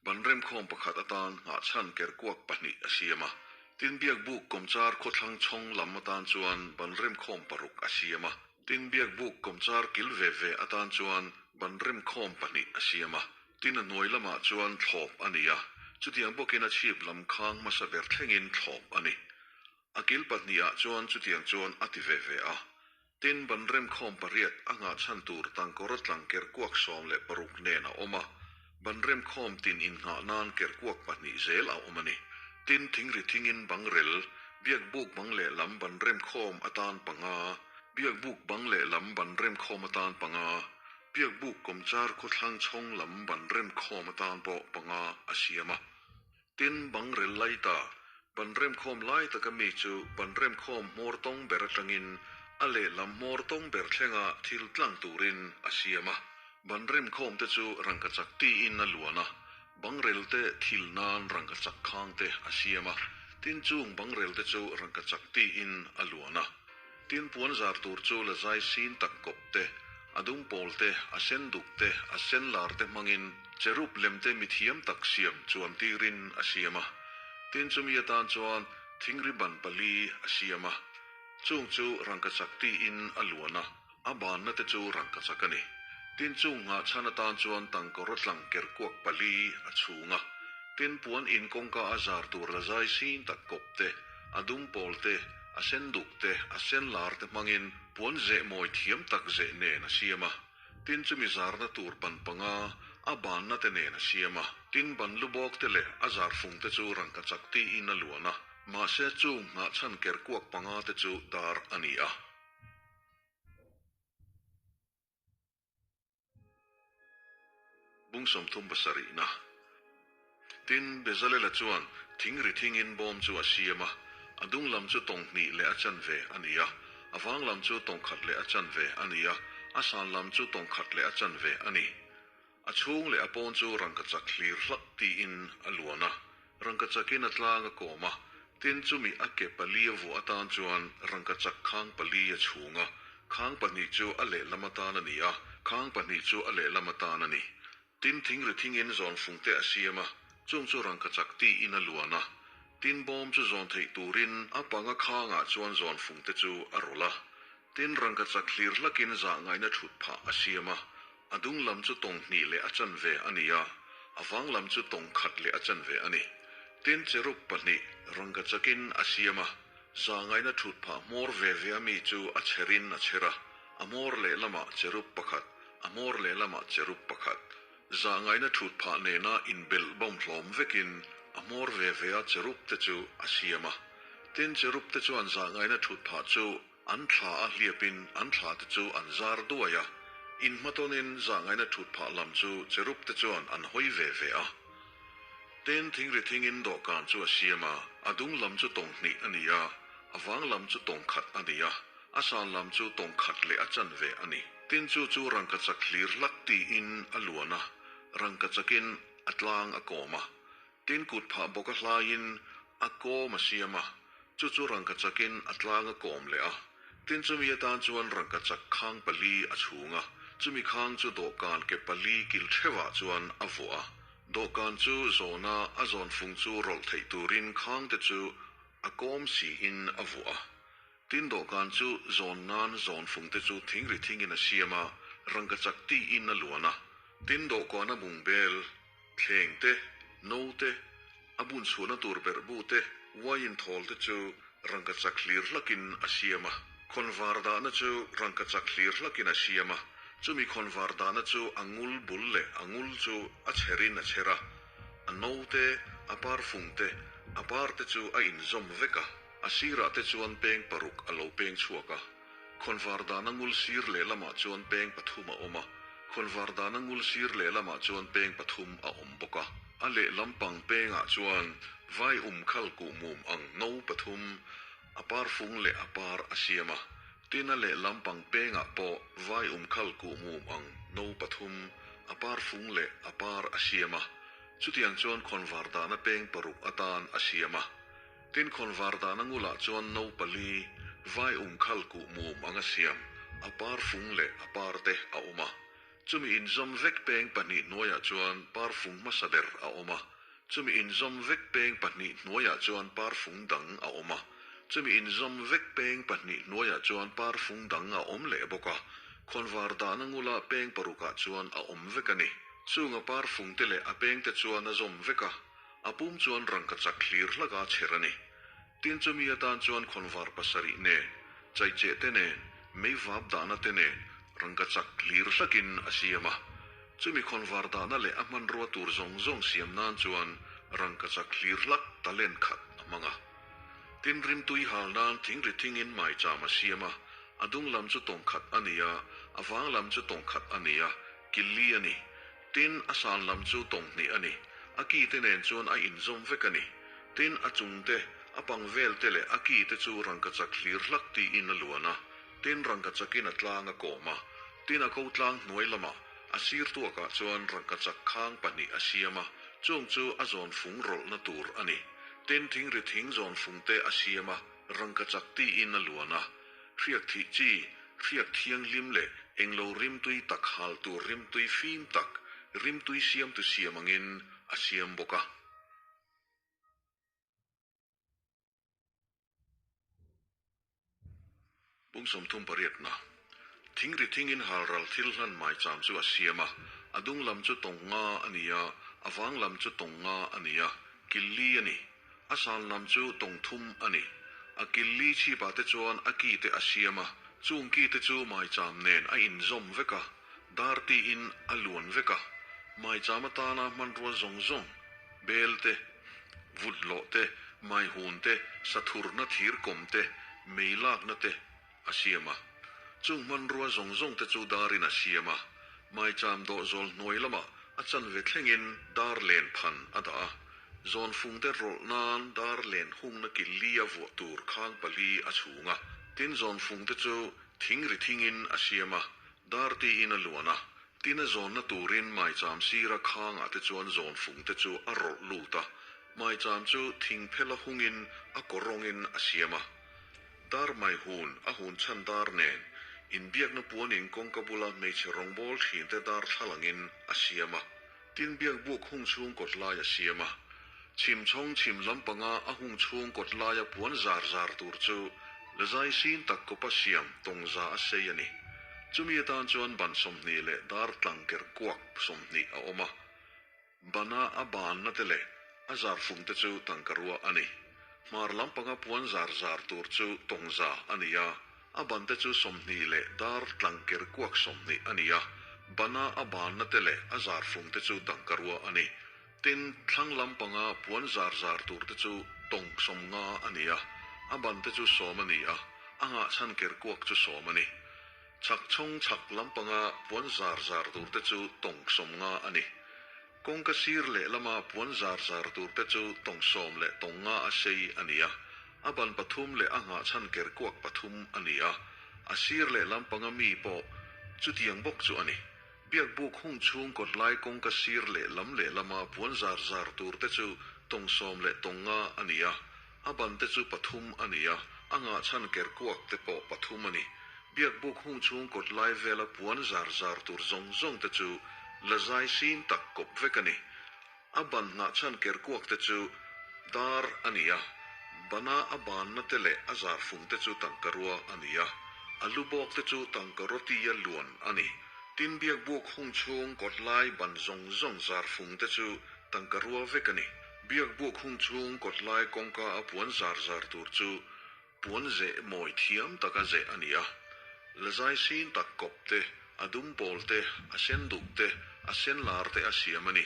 S1: ban remkhawm pakhat atan nghah chhan kerkuak pahnih a siam a. Tin biakbuk kawmchar khawthlang chhawng lam atan chuan ban remkhawm paruk a siam a. Tin biakbuk kawmchar kil ve ve atan chuan ban remkhawm pahnih a siam a. Tin a hnuai lamah chuan thlawp a ni a, chutiang bawkin a chhip lam khang hmasa ber thlengin thlawp a ni. A kil pahnihah chuan chutiang chuan a ti ve ve a. Tin ban remkhawm pariat a nghah chhan tur tangkawraw tlang kerkuak 16 nen a awm a, ban remkhawm tin innghah nan kerkuak pahnih zel a awm a ni. Tin thingri thingin bang rel, biakbuk bang lehlam ban remkhawm atan panga, biakbuk bang lehlam ban remkhawm atan panga, biakbuk kawmchar khawthlang chhawng lam ban remkhawm atan pawh panga a siam a. Tin bang rel lai ta, ban remkhawm lai taka mi chu ban remkhawm hmawr tawng ber atangin a lehlam hmawr tawng ber thlenga thil tlang turin a siam a. Ban remkhawm te chu rangkachak tiin a luan a, bang rel te thil nan rangkachak khang te a siam a, tin chung bang rel te chu rangkachak tiin a luan a. Tin puan zar tur chu la zai sin tak kawp te, a dum pawl te, a sen duk te, a sen lar te hmangin cherub lem te mithiam tak siam chuan tirin a siam a. Tin chumi atan chuan thingri ban pali a siam a, chung chu rangkachak tiin a luan a, a banna te chu rangkachak a ni. Tin chung nghah chhan atan chuan tangkawraw tlang kerkuak pali a chhung a. Tin puan in kawngka a zar tur la zai sin tak kawp te, a dum pawl te, a sen duk te, a sen lar te hmangin puan zeh mawi thiam tak zeh nen a siam a. Tin chumi zarna tur ban panga a banna te nen a siam a. Tin ban lu bawk te leh a zar fung te chu rangkachak tiin a luan a, mahse chung nghah chhan kerkuak panga te chu dar a ni a. Bung 37 na. Tin, Bezalela chuan thingri thingin bawm chu a siam a, a dung lam chu tawng hnih leh a chanve a ni a, a vang lam chu tawng khat leh a chanve a ni a, a san lam chu tawng khat leh a chanve a ni. A chhung leh a pawn chu rangkachak hlir hlak tiin a luan a, rangkachakin a tlang a kawm a, tin chumi a ke pali a vuah atan chuan rangkachak khang pali a chhung a, khang pahnih chu a lehlam atan a ni a, khang pahnih chu a lehlam atan a ni. Tin thingri thingin zawn fung te a siam a, chung chu rangkachak tiin a luan a. Tin bawm chu zawn theih turin a panga khangah chuan zawn fung te chu a rawlh a. Tin rangkachak hlir hlakin zah ngaihna thut phah a siam a, a dung lam chu tawng hnih leh a chanve a ni a, a vang lam chu tawng khat leh a chanve a ni. Tin cherub pahnih rangkachakin a siam a, zah ngaihna thut phah hmawr ve ve a mi chu a chherin a chher a, a hmawr lehlamah cherub pakhat, a hmawr lehlamah cherub pakhat. Zah ngaihna thut phah nena inbelh bawm hlawm vekin a hmawr ve ve a cherub te chu a siam a. Tin cherub te chuan zah ngaihna thut phah chu an thla a hliapin an thla te chu an zar duai a, inhmatawnin zah ngaihna thut phah lam chu cherub te chuan an hawi ve ve a. Tin thingri thingin dawhkan chu a siam a, a dung lam chu tawng hnih a ni a, a vang lam chu tawng khat a ni a, a san lam chu tawng khat leh a chanve a ni. Tin chu chu rangkachak hlir hlak tiin a luan a, rangkachakin a tlang a kawm a. Tin kut phah bawk a hlaiin a kawm a siam a, chu chu rangkachakin a tlang a kawm leh a. Tin chumi atan chuan rangkachak khang pali a chhung a, chumi khang chu dawhkan ke pali kil theuhah chuan a vuah a. Dawhkan chu zawna a zawn fung chu rawlh theih turin khang te chu a kawm siin a vuah a. Tin dawhkan chu zawn nan zawn fung te chu thingri thingin a siam a, rangkachak tiin a luan a. Tin dawhkan a bung bel, thleng te, no te, a bun chhuahna tur berh bu te, wine thawl te chu rangkachak hlir hlakin a siam a. Khawnvar dahna chu rangkachak hlir hlakin a siam a, chumi khawnvar dahna chu a ngul bul leh a ngul chu a chherin a chher a. A no te, a parfung te, a par te chu a inzawm vek a. A sirah te chuan peng paruk a lo peng chhuak a. Khawnvar dahna ngul sir lehlamah chuan peng pathum a awm a, khawnvar dahna ngul sir lehlamah chuan peng pathum a awm bawk a. A lehlam pang pengah chuan vai um khal kuhmum ang no pathum, a parfung leh a par a siam a. Tin a lehlam pang pengah pawh vai um khal kuhmum ang no pathum, a parfung leh a par a siam a. Chutiang chuan khawnvar dahna peng paruk atan a siam a. Tin khawnvar dahna ngulah chuan no pali, vai um khal kuh mum anga siam, a par fung leh a par te a awm a. Chumi inzawm vek peng pahnih hnuaiah chuan par fung hmasa ber a awm a. Chumi inzawm vek peng pahnih hnuaiah chuan par fung dang a awm a. Chumi inzawm vek peng pahnih hnuaiah chuan par fung dang a awm leh bawk a. Khawnvar dahna ngula peng parukah chuan a awm vek a ni. Chung a par fung te leh a peng te chuan a zawm vek a. A pum chuan rangkachak hlir hlaka chher a ni. Tin chumi atan chuan khawnvar pasarih nen, chaicheh te nen, meivap dahna te nen rangkachak hlir hlakin a siam a. Chumi khawnvar dahna leh a hmanrua tur zawng zawng siam nan chuan rangkachak hlir hlak talent khat a hmang a. Tin rimtui hal nan thingri thingin maicham a siam a, a dung lam chu tawng khat a ni a, a vang lam chu tawng khat a ni a, killi a ni. Tin, a san lam chu tawng hnih a ni. A ki te nen chuan a inzawm vek a ni. Tin, a chung te, a pang vel te leh a ki te chu rangkachak hlir hlak tiin a luan a. Tin, rangkachakin a tlang a kawm a. Tin, a ko tlang hnuai lamah, a sir tuakah chuan rangkachak khang pahnih a siam a, chung chu a zawn fung rawlhna tur a ni. Tin, thingri thing zawn fung te a siam a, rangkachak tiin a luan a. Hriak thih chi, hriak thianghlim leh englo rimtui tak hal tur rimtui fim tak, rimtui siamtu siam angin a siam bawk a. Bung 38na. Thingri thingin halral thil hlan maicham chu a siam a, a dung lam chu tawng nga a ni a, a vang lam chu tawng nga a ni a, killi a ni. A san lam chu tawng thum a ni. A killi chhipah te chuan a ki te a siam a, chung ki te chu maicham nen a inzawm vek a, dar tiin a luan vek a. Maicham atana hmanrua zawng zawng, bel te, vut lawh te, maihun te, sathurna thir kawm te, mei lakna te a siam a. Chung hmanrua zawng zawng te chu darin a siam a, maicham dawh zawl hnuai lamah a chanve thlengin dar len phan a dah a. Zawn fung te rawlh nan dar len hungna ki li a vuah tur khang pali a chhung a. Tin zawn fung te chu thing ri thingin a siam a, dar tiin a luan a. Tin a zawnna turin maicham sira khangah te chuan zawn fung te chu a rawlh lut a. Maicham chu thing phela hungin a kaw rawngin a siam a. Dar mai hun, a hun chhan dar nen, inbiakna puanin kawngka bula hmeichhe rawngbâwl ṭhinte dar thlalangin a siam a. Tin biakbuk hung chhung kawt lai a siam a. Chhim chhawng chhim lampanga a hung chhung kawt laia puan zar zar tur chu lazai sin tak kawpa siam tawngza a sei a ni. Chumi atan chuan ban 20 leh dar tlang ker kuak 20 a awm a. Bana a banna te leh a zar fung te chu tangka rua a ni. Hmar lampanga puan zar zar tur chu tawngza a ni a, a ban te chu 20 leh dar tlang ker kuak 20 a ni a, bana a banna te leh a zar fung te chu tangka rua a ni. Tin, thlang lampanga puan zar zar tur te chu tawng 50 a ni a, a ban te chu 10 a ni a, a ngah chhan ker kuak chu 10 a ni. Chhak chhawng chhak lampanga puan zar zar tur te chu tawng 50 a ni. Kawngka sir leh lama puan zar zar tur te chu tawng 10 leh tawng nga a sei a ni a, a ban pathum leh a nghah chhan ker kuak pathum a ni a, a sir leh lampanga mi pawh chutiang bawk chu a ni. Biakbuk hung chhung kawt lai kawngka sir leh lam leh lama puan zar zar tur te chu tawng 10 leh tawng nga a ni a, a ban te chu pathum a ni a, a nghah chhan ker kuak te pawh pathum a ni. Biakbuk hung chhung kawt lai vela puan zar zar tur zawng zawng te chu lazai sin tak kawp vek a ni. A ban nghah chhan ker kuak te chu dar a ni a, bana a banna te leh a zar fung te chu tangka rua a ni a, a lu bawk te chu tangka roti a luan a ni. Tin biakbuk hung chhung kawt lai ban zawng zawng zar fung te chu tangka rua vek a ni. Biakbuk hung chhung kawt lai kawngka a puan zar zar tur chu puan zeh mawi thiam taka zeh a ni a. Lazai sin tak kawp te, a dum pawl te, a sen duk te, a sen lar te a siam a ni.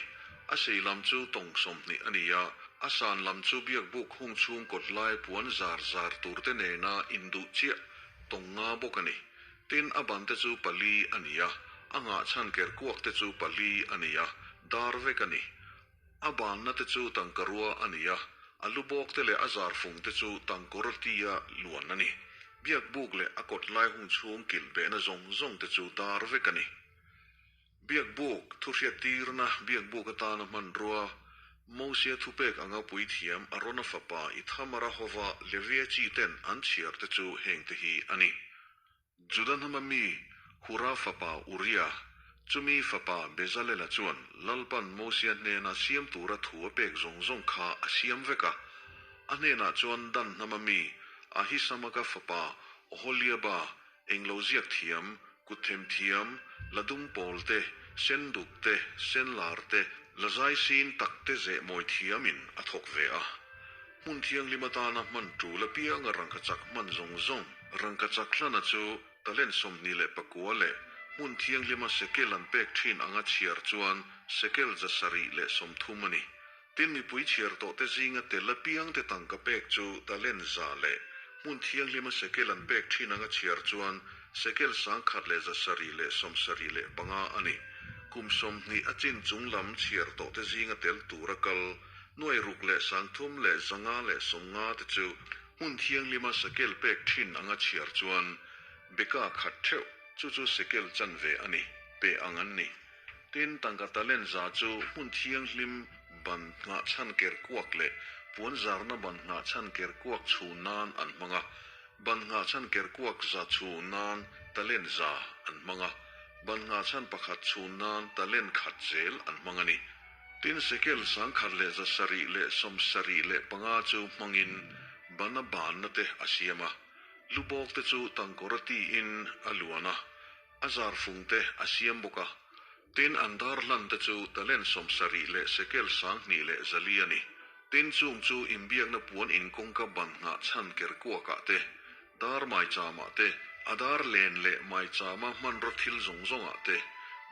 S1: A sei lam chu tawng 20 a ni a, a san lam chu biakbuk hung chhung kawt lai puan zar zar tur te nena induh chiah tawng nga bawk a ni. Tin, a ban te chu pali a ni a, a nghah chhan ker kuak te chu pali a ni a, dar vek a ni. A banna te chu tangkarua a ni a, a lu bawk te leh a zar fung te chu tangkawr tia luan a ni. Biakbuk leh a kawt lai hung chhung kilh behna zawng zawng te chu dar vek a ni. Biakbuk, thuhriattirna biakbuk atana hmanrua, Mosia thupek anga puithiam Arona fapa Ithamara hova Levia chi ten an chhiar te chu heng te hi a ni. Juda hnama mi Hura fapa Uria, chumi fapa Bezalela chuan Lalpan Mosia hnena siam tura thu a pek zawng zawng kha a siam vek a. A hnenah chuan Dan hnama mi Ahisamaka fapa Oholiaba Englo ziak thiam, kut them thiam, la dum pawl te, sen duk te, sen lar te, la zai sin tak te zeh mawi thiamin a thawk ve a. Hmun thianghlim atana hman tul apianga rangkachak hman zawng zawng, rangkachak hlana chu talent 29 leh hmun thianghlima sekel an pek thin anga chhiar chuan sekel 730 a ni. Tin, mipui chhiar tawh te zinga tel apiang te tangka pek chu talent za leh hmun thianghlima sekel an pek thin anga chhiar chuan sekel 175 a ni. Kum 20 a chin chung lam chhiar tawh te zinga tel tura kal 6350 te chu hmun thianghlima sekel pek thin anga chhiar chuan beka khat theuh chu chu sekel chanve a ni, pe ang an ni. Tin, tangka talent za chu hmun thianghlim ban nghah chhan ker kuak leh puan zarna ban nghah chhan ker kuak chhun nan an hmang a. Ban nghah chhan ker kuak za chhun nan talent za an hmang a. Ban nghah chhan pakhat chhun nan talent khat zel an hmang a ni. Tin, sekel 1775 chu hmangin bana banna te a siam a. Lubawk te chu tangkawra tiin a luan a. A zar fung te a siam bawk a. Tin, an dar hlan te chu talent 70 leh sekel 2100 a ni. Tin, chung chu inbiakna puan inkawngka ban nghah chhan ker kuakah te, dar maichama te, a dar len leh maichama hmanraw thil zawng zawngah te,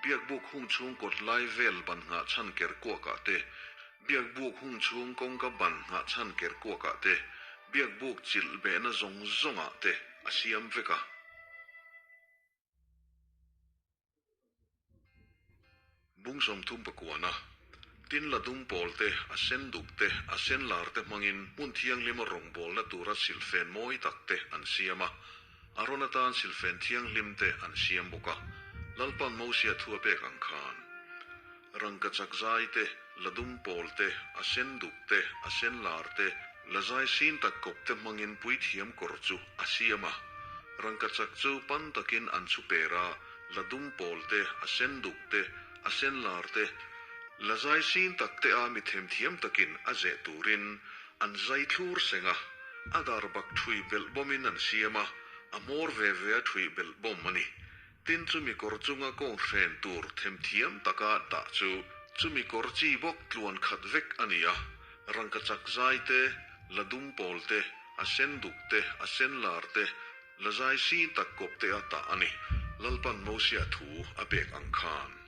S1: biakbuk hung chhung kawt lai vel ban nghah chhan ker kuakah te, biakbuk hung chhung kawngka ban nghah chhan ker kuakah te, biakbuk chilh behna zawng zawngah te a siam vek a. Bung 39. Tin la dum pawl te, a sen duk te, a sen lar te hmangin hmun thianghlima rawngbawlna tura silhfen mawi tak te an siam a. Arona tan silhfen thianghlim te an siam bawk a. Lalpan Mosia thu a pek ang khan. Rangkachak zai te, la dum pawl te, a sen duk te, a sen lar te, la zai sin tak kawp te hmangin puithiam kawr chu a siam a. Rangkachak chu pan takin an chhu per a, la dum pawl te, a sen duk te, a sen lar te, la zai sin tak te a mi themthiam takin a zeh turin an zai thlur seng a, a dar bak thui belh bawmin an siam a, a hmawr ve ve a thui belh bawm a ni. Tin chumi kawr chunga kawng hren tur themthiam taka dah chu chumi kawr chi bawk tluan khat vek a ni a, rangkachak zai te, la dum pawl te, a sen duk te, a sen lar te, la zai sin tak kawp te a tah a ni. Lalpan Mosia thu a pek ang khan.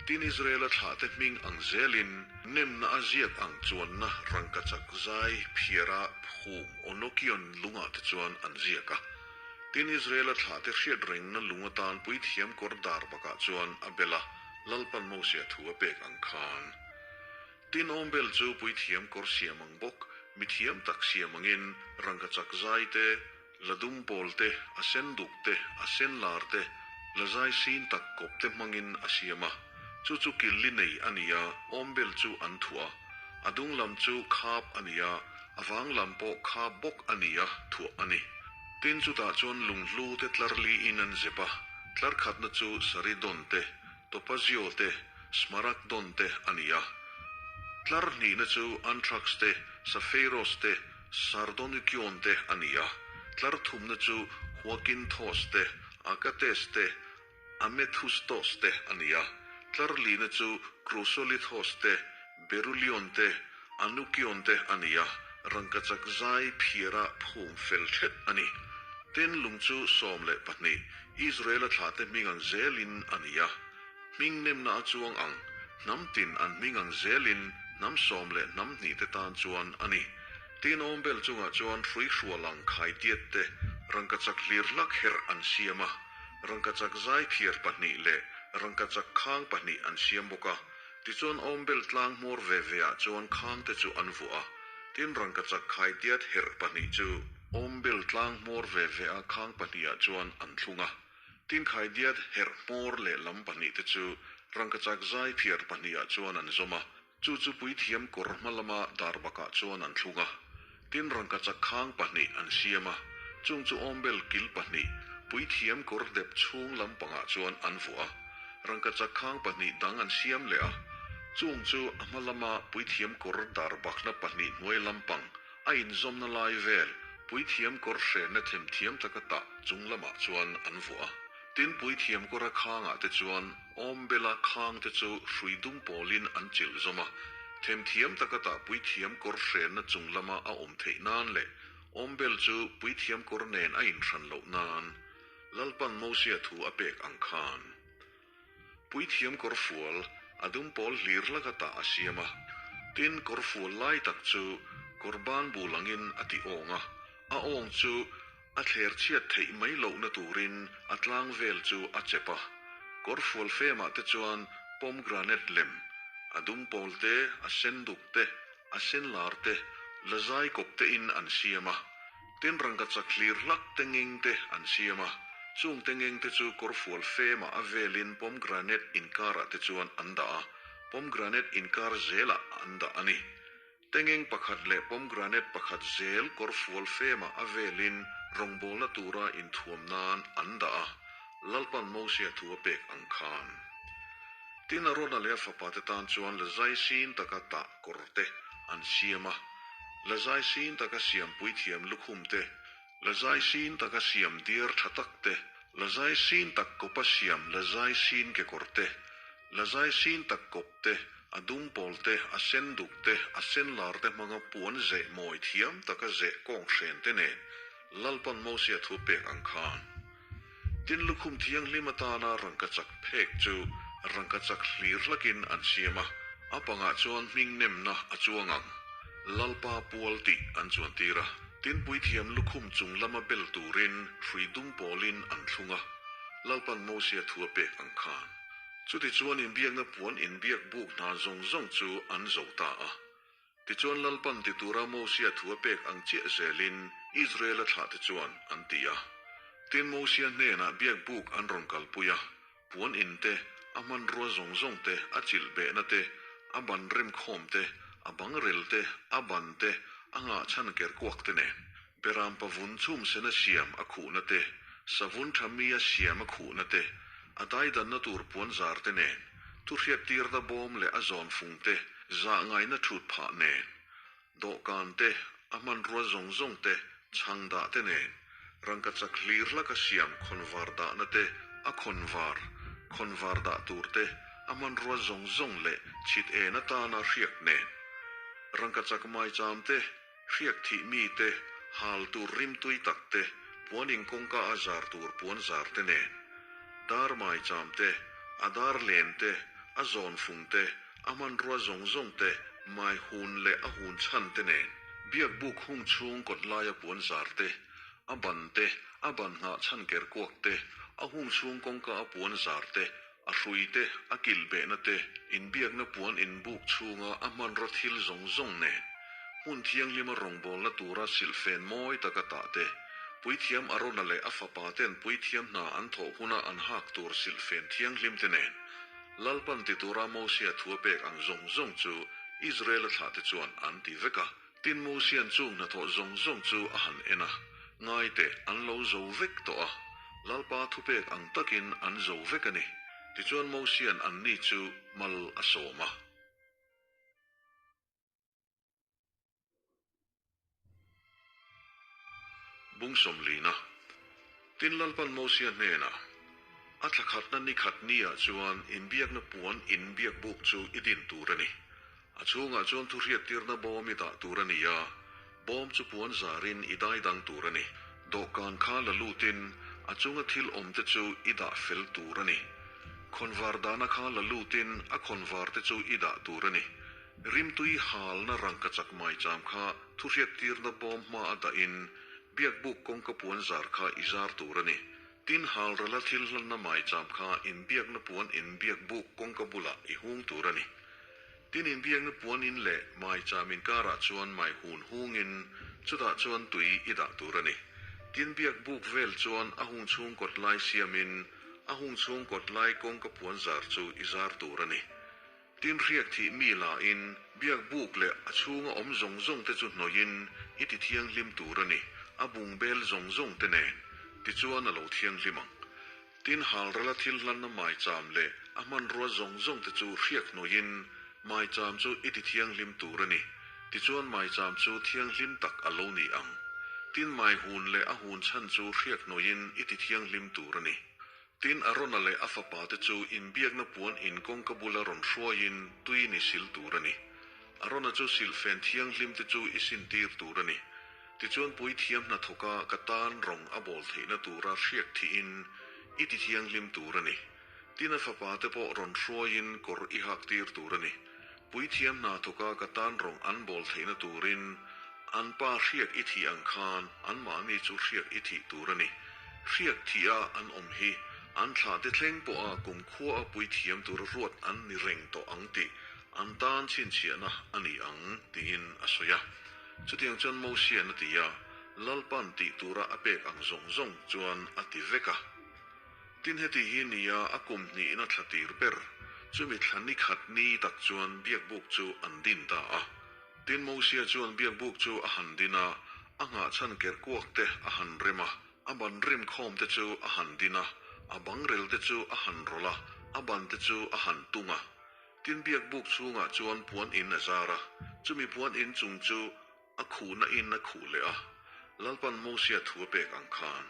S1: Tin Israela thlah te hming ang zelin nemna a ziak ang chuanna rangkachak zai phiara phum Onokion lungah te chuan an ziak a. Tin Israela thlah te hriat rengna lung atan puithiam kawr dar bakah chuan a bel a, Lalpan Mosia thu a pek ang khan. Tin awmbel chu puithiam kawr siam ang bawk, mithiam tak siam angin rangkachak zai te, la dum pawl te, a sen duk te, a sen lar te, la zai sin tak kawp te hmangin a siam a. Chu chu killi nei a ni a, awmbel chu an thuah a. A dung lam chu khap a ni a, a vang lam pawh khap bawk a ni a, thuah a ni. Tin chutah chuan lunghlu te tlar liin an zep a, tlar khatna chu Saridon te, Topazio te, Smaragdon te a ni a. Tlar hnihna chu Anthrax te, Sappheiros te, Sardonykion te a ni a. Tlar thumna chu Huakinthos te, Agates te, Amethustos te a ni a. Tlar lina chu Chrysolithos te, Berulion te, Anukion te a ni a, rangkachak zai phiara phum fel thet a ni. Tin lung chu 12, Israela thlah te hming ang zelin a ni a. Hming nemna a chuang ang. Hnam tin an hming ang zelin hnam 12 te tan chuan a ni. Tin awmbel chungah chuan hrui hrual ang khaidiat te rangkachak hlir hlak herh an siam a, rangkachak zai phiar pahnih leh rangkachak khang pahnih an siam bawk a. Tichuan awmbel tlang hmawr ve ve ah chuan khang te chu an vuah a, tin rangkachak khaidiat herh pahnih chu awmbel tlang hmawr ve ve a khang pahnih ah chuan an thlung a. Tin khaidiat herh hmawr leh lam pahnih te chu rangkachak zai phiar pahnih ah chuan an zawm a, chu chu puithiam kawr hma lama dar bakah chuan an thlung a. Tin rangkachak khang pahnih an siam a, chung chu awmbel kil pahnih puithiam kawr dep chhung lampangah chuan an vuah a. Rangkachak khang pahnih dang an siam leh a, chung chu a hma lama puithiam kawr dar bakna pahnih hnuai lampang a inzawmna lai vel puithiam kawr hrenna themthiam taka tah chung lamah chuan an vuah a. Tin puithiam kawra khangah te chuan awmbela khang te chu hrui dum pawlin an chilh zawm a, themthiam taka tah puithiam kawr hrenna chung lama a awm theih nan leh awmbel chu puithiam kawr nen a inhran loh nan Lalpan Mosia thu a pek ang khan puithiam kawr fual a dum pawl hlir hlaka tah a siam a, tin kawr fual lai tak chu kawr ban bul angin a ti awng a, a awng chu a thler chhiat theih mai lohna turin a tlang vel chu a chep a, kawr fual femah te chuan pomegranate lem, a dum pawl te, a sen duk te, a sen lar te, la zai kawp te in an siam a. Tin rangkachak hlir hlak te ngeng te an siam a, chung te ngeng te chu kawrfual femah a velin pomegranate inkarah te chuan an dah a, pomegranate inkar zelah an dah a ni. Te ngeng pakhat leh pomegranate pakhat zel kawrfual femah a velin rawngbawlna tura inthuam nan an dah a, Lalpan Mosia thu a pek ang khan. Tin Arona leh a fapate tan chuan la zai sin taka tah kawr te an siam a, la zai sin taka siam puithiam lukhum te, la zai sin taka siam diar tha tak te, la zai sin tak kawpa siam la zai sin kekawr te, la zai sin tak kawp te, a dum pawl te, a sen duk te, a sen lar te hmanga puan zeh mawi thiam taka zeh kawng hren te nen Lalpan Mosia thu pek ang khan. Tin lukhum thianghlim atana rangkachak phek chu rangkachak hlir hlakin an siam a, a pangah chuan hming nemna a chuang ang. Lalpa pual tih an chuan tir a. Tin puithiam lukhum chung lama bel turin hrui dum pawlin an thlung a, Lalpan Mosia thu a pek ang khan. Chutichuan inbiakna puan inbiak buk hna zawng zawng chu an zo ta a. Tichuan Lalpan ti tura Mosia thu a pek ang chiah zelin Israel-a thlahte chuan an ti a. Tin Mosia hnenah biak buk an rawn kalpui a, puan in te, a hmanrua zawng zawng te, a chilh behna te, a ban rem khawm te, a bang rel te, a ban te, a ngah chhan ker kuak te nen. Beram pavun chhum sena siam a khuhna te, savun tha mi a siam a khuhna te, a daidanna tur puan zar te nen, thu hriattirna bawm leh a zawn fung te, zah ngaihna thut phah nen, dawhkan te, a hmanrua zawng zawng te, chhang dah te nen, rangkachak hlir hlaka siam khawnvar dahna te, a khawnvar, khawnvar dah tur te, a hmanrua zawng zawng leh chhit en atana hriak nen, rangkachak maicham te, Hriak thih mi te, hal tur rimtui tak te, puan in kawngka a zar tur puan zar te nen, dar maicham te, a dar len te, a zawn fung te, a hmanrua zawng zawng te, mai hun leh a hun chhan te nen, biakbuk hung chhung kawt laia puan zar te, a ban te, a ban nghah chhan ker kuak te, a hung chhung kawngka a puan zar te, a hrui te, a kilh behna te, inbiakna puan inbuk chhunga a hmanraw thil zawng zawng nen, hmun thianghlima rawngbawlna tura silhfen mawi taka tah te, puithiam Arona leh a fapa ten puithiam hna an thawh huna an hak tur silhfen thianghlim te nen, Lalpan ti tura Mosia thu a pek ang zawng zawng chu Israel-a thlahte chuan an ti vek a. Tin Mosia'n chung hnathawh zawng zawng chu a han en a, ngai teh, an lo zo vek tawh a, Lalpa thupek ang takin an zo vek a ni. Tichuan Mosia'n anni chu mal a sawm a. Bung sawmlina. Tin Lalpan Mosia hnenah, A thla khatna ni khat niah chuan inbiakna puan inbiak buk chu i din tur a ni. A chhungah chuan thu hriattirna bawm i dah tur a ni a, bawm chu puan zarin i dai dang tur a ni. Dawhkan kha la lutin a chunga thil awmte chu i dah fel tur a ni. Khawnvar dahna kha la lutin a khawnvar te chu i dah tur a ni. Rimtui halna rangkachak maicham kha thuhriattirna bawm hma a dahin biakbuk kawngka puan zar kha i zar tur a ni. Tin, halrala thil hlanna maicham kha inbiakna puan inbiakbuk kawngka bulah i hung tur a ni. Tin, inbiakna puan in leh maicham inkarah chuan mai hun hungin chutah chuan tui i dah tur a ni. Tin, biakbuk vel chuan a hung chhung kawt lai siamin a hung chhung kawt lai kawngka puan zar chu i zar tur a ni. Tin, hriak thih mi lahin biakbuk leh a chhunga awm zawng zawng te chu hnawihin i ti thianghlim tur a ni, a bungbel zawng zawng te nen, tichuan a lo thianghlim ang. Tin, halrala thil hlanna maicham leh a hmanrua zawng zawng te chu hriak hnawihin maicham chu i ti thianghlim tur a ni, tichuan maicham chu thianghlim tak a lo ni ang. Tin, mai hun leh a hun chhan chu hriak hnawihin i ti thianghlim tur a ni. Tin, Arona leh a fapa te chu inbiakna puan in kawngka bula rawn hruaiin tui ni sil tur a ni. Arona chu silhfen thianghlim te chu i sintir tur a ni. Tichuan puithiam hnathawka ka tan rawng a bawl theihna tura hriak thihin i ti thianghlim tur a ni. Tin, a fapa te pawh rawn hruaiin kawr i hak tir tur a ni. Puithiam hnathawka ka tan rawng an bawl theihna turin an pa hriak i thih ang khan anmahni chu hriak i thih tur a ni. Hriak thih a an awm hi an thlah te thleng pawha kumkhua a puithiam tura ruat an ni reng tawh ang tih an tan chhinchhiahna a ni ang tiin a sawi a. Chutiang chuan Mosia'n a ti a, Lalpa'n tih tura a pek ang zawng zawng chuan a ti vek a. Tin heti hi nia a kum hnihna thla tir ber, chumi thla ni khat ni tak chuan biakbuk chu an din ta a. Tin Mosia chuan biakbuk chu a han din a, a nghahchhan kerkuak te a han rem a, a ban rim khawm te chu a han din a, a bangrel te chu a han rawlh a, a ban te chu a han tung a. Tin biakbuk chhungah chuan puan in a zar a, chumi puan in chung chu A khuhna in a khuh leh a, Lalpan Mosia thu a pek ang khan.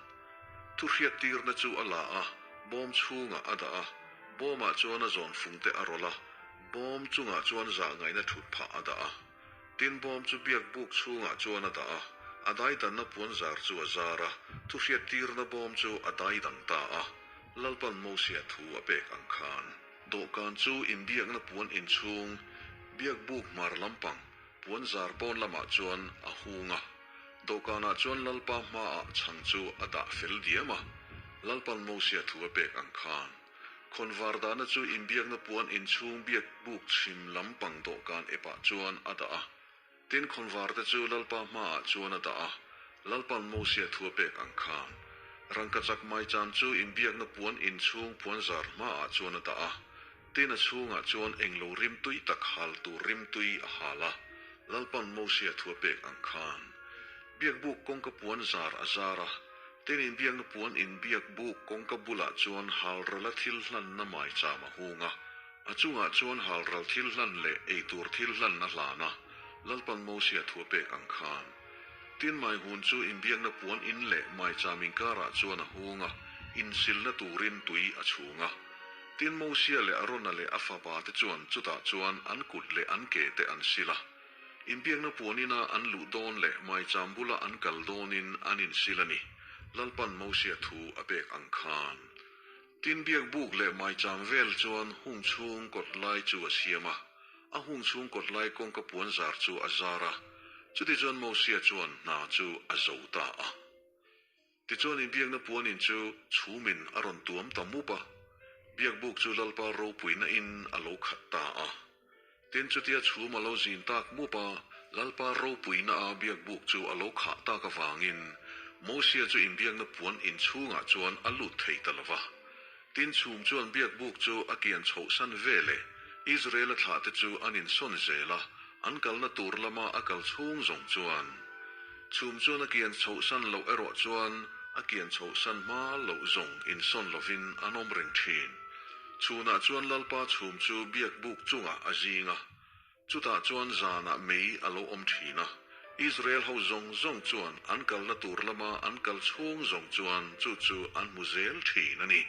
S1: Thu hriattirna chu a la a, bawm chhungah a dah a, bawmah chuan a zawn fung te a rawlh a, bawm chungah chuan zah ngaihna thut phah a dah a. Tin bawm chu biak buk chhungah chuan a dah a, a daidanna puan zar chu a zar a, thu hriattirna bawm chu a daidang ta a, Lalpan Mosia thu a pek ang khan. Dawhkan chu inbiakna puan inchhung, biak buk hmar lampang, Puan zar pawn lamah chuan a hung a, dawhkanah chuan Lalpa hmaah chhang chu a dah fel diam a, Lalpan Mosia thu a pek ang khan. Khawnvar dahna chu inbiakna puan inchhung biak buk chhim lampang dawhkan epah chuan a dah a. Tin, khawnvar te chu Lalpa hmaah chuan a dah a, Lalpan Mosia thu a pek ang khan. Rangkachak maicham chu inbiakna puan inchhung puan zar hmaah chuan a dah a, Tin a chhungah chuan englo rimtui tak hal tur rimtui a hal a, Lalpan Mosia thu a pek ang khan. Biakbuk kawngka puan zar a zar a, tin inbiakna puan inbiakbuk kawngka bulah chuan halrala thil hlanna maicham a hung a, a chungah chuan halral thil hlan leh eitur thil hlan a hlan a, Lalpan Mosia thu a pek ang khan. Tin mai hun chu inbiakna puan in leh maicham inkarah chuan a hung a, insilna turin tui a chhung a. Tin Mosia leh Arona leh a fapa te chuan chutah chuan an kut leh an ke te an sil a. Inbiakna puan ina an luh dawn leh maicham bula an kal dawnin an insil a ni, Lalpan Mosia thu a pek ang khan. Tin biakbuk leh maicham vel chuan hung chhung kawt lai chu a siam a, a hung chhung kawt lai kawngka puan zar chu a zar a, chutichuan Mosia chuan hna chu a zo ta a. Tichuan inbiakna puanin chu chhumin a rawn tuam ta mup a, biakbuk chu Lalpa ropuina in a lo khat ta a. Tin chutia chhum a lo zin tak mup a, Lalpa ropuina a biakbuk chu a lo khah tak avangin Mosia chu inbiakna puan inchhungah chuan a lut thei ta lo va. Tin chhum chuan biakbuk chu a kian chhohsan ve leh Israel-a thlahte chu an insawn zel a, an kalna tur lama a kal chhung zawng chuan. Chhum chuan a kian chhohsan loh erawh chuan a kian chhohsan hma loh zawng insawn lovin an awm reng thin. Chhunah chuan Lalpa chhum chu biakbuk chungah a zing a, chutah chuan zanah mei a lo awm thin a. Israel ho zawng zawng chuan an kalna tur lama an kal chhung zawng chuan chu chu an hmu zel thin a ni.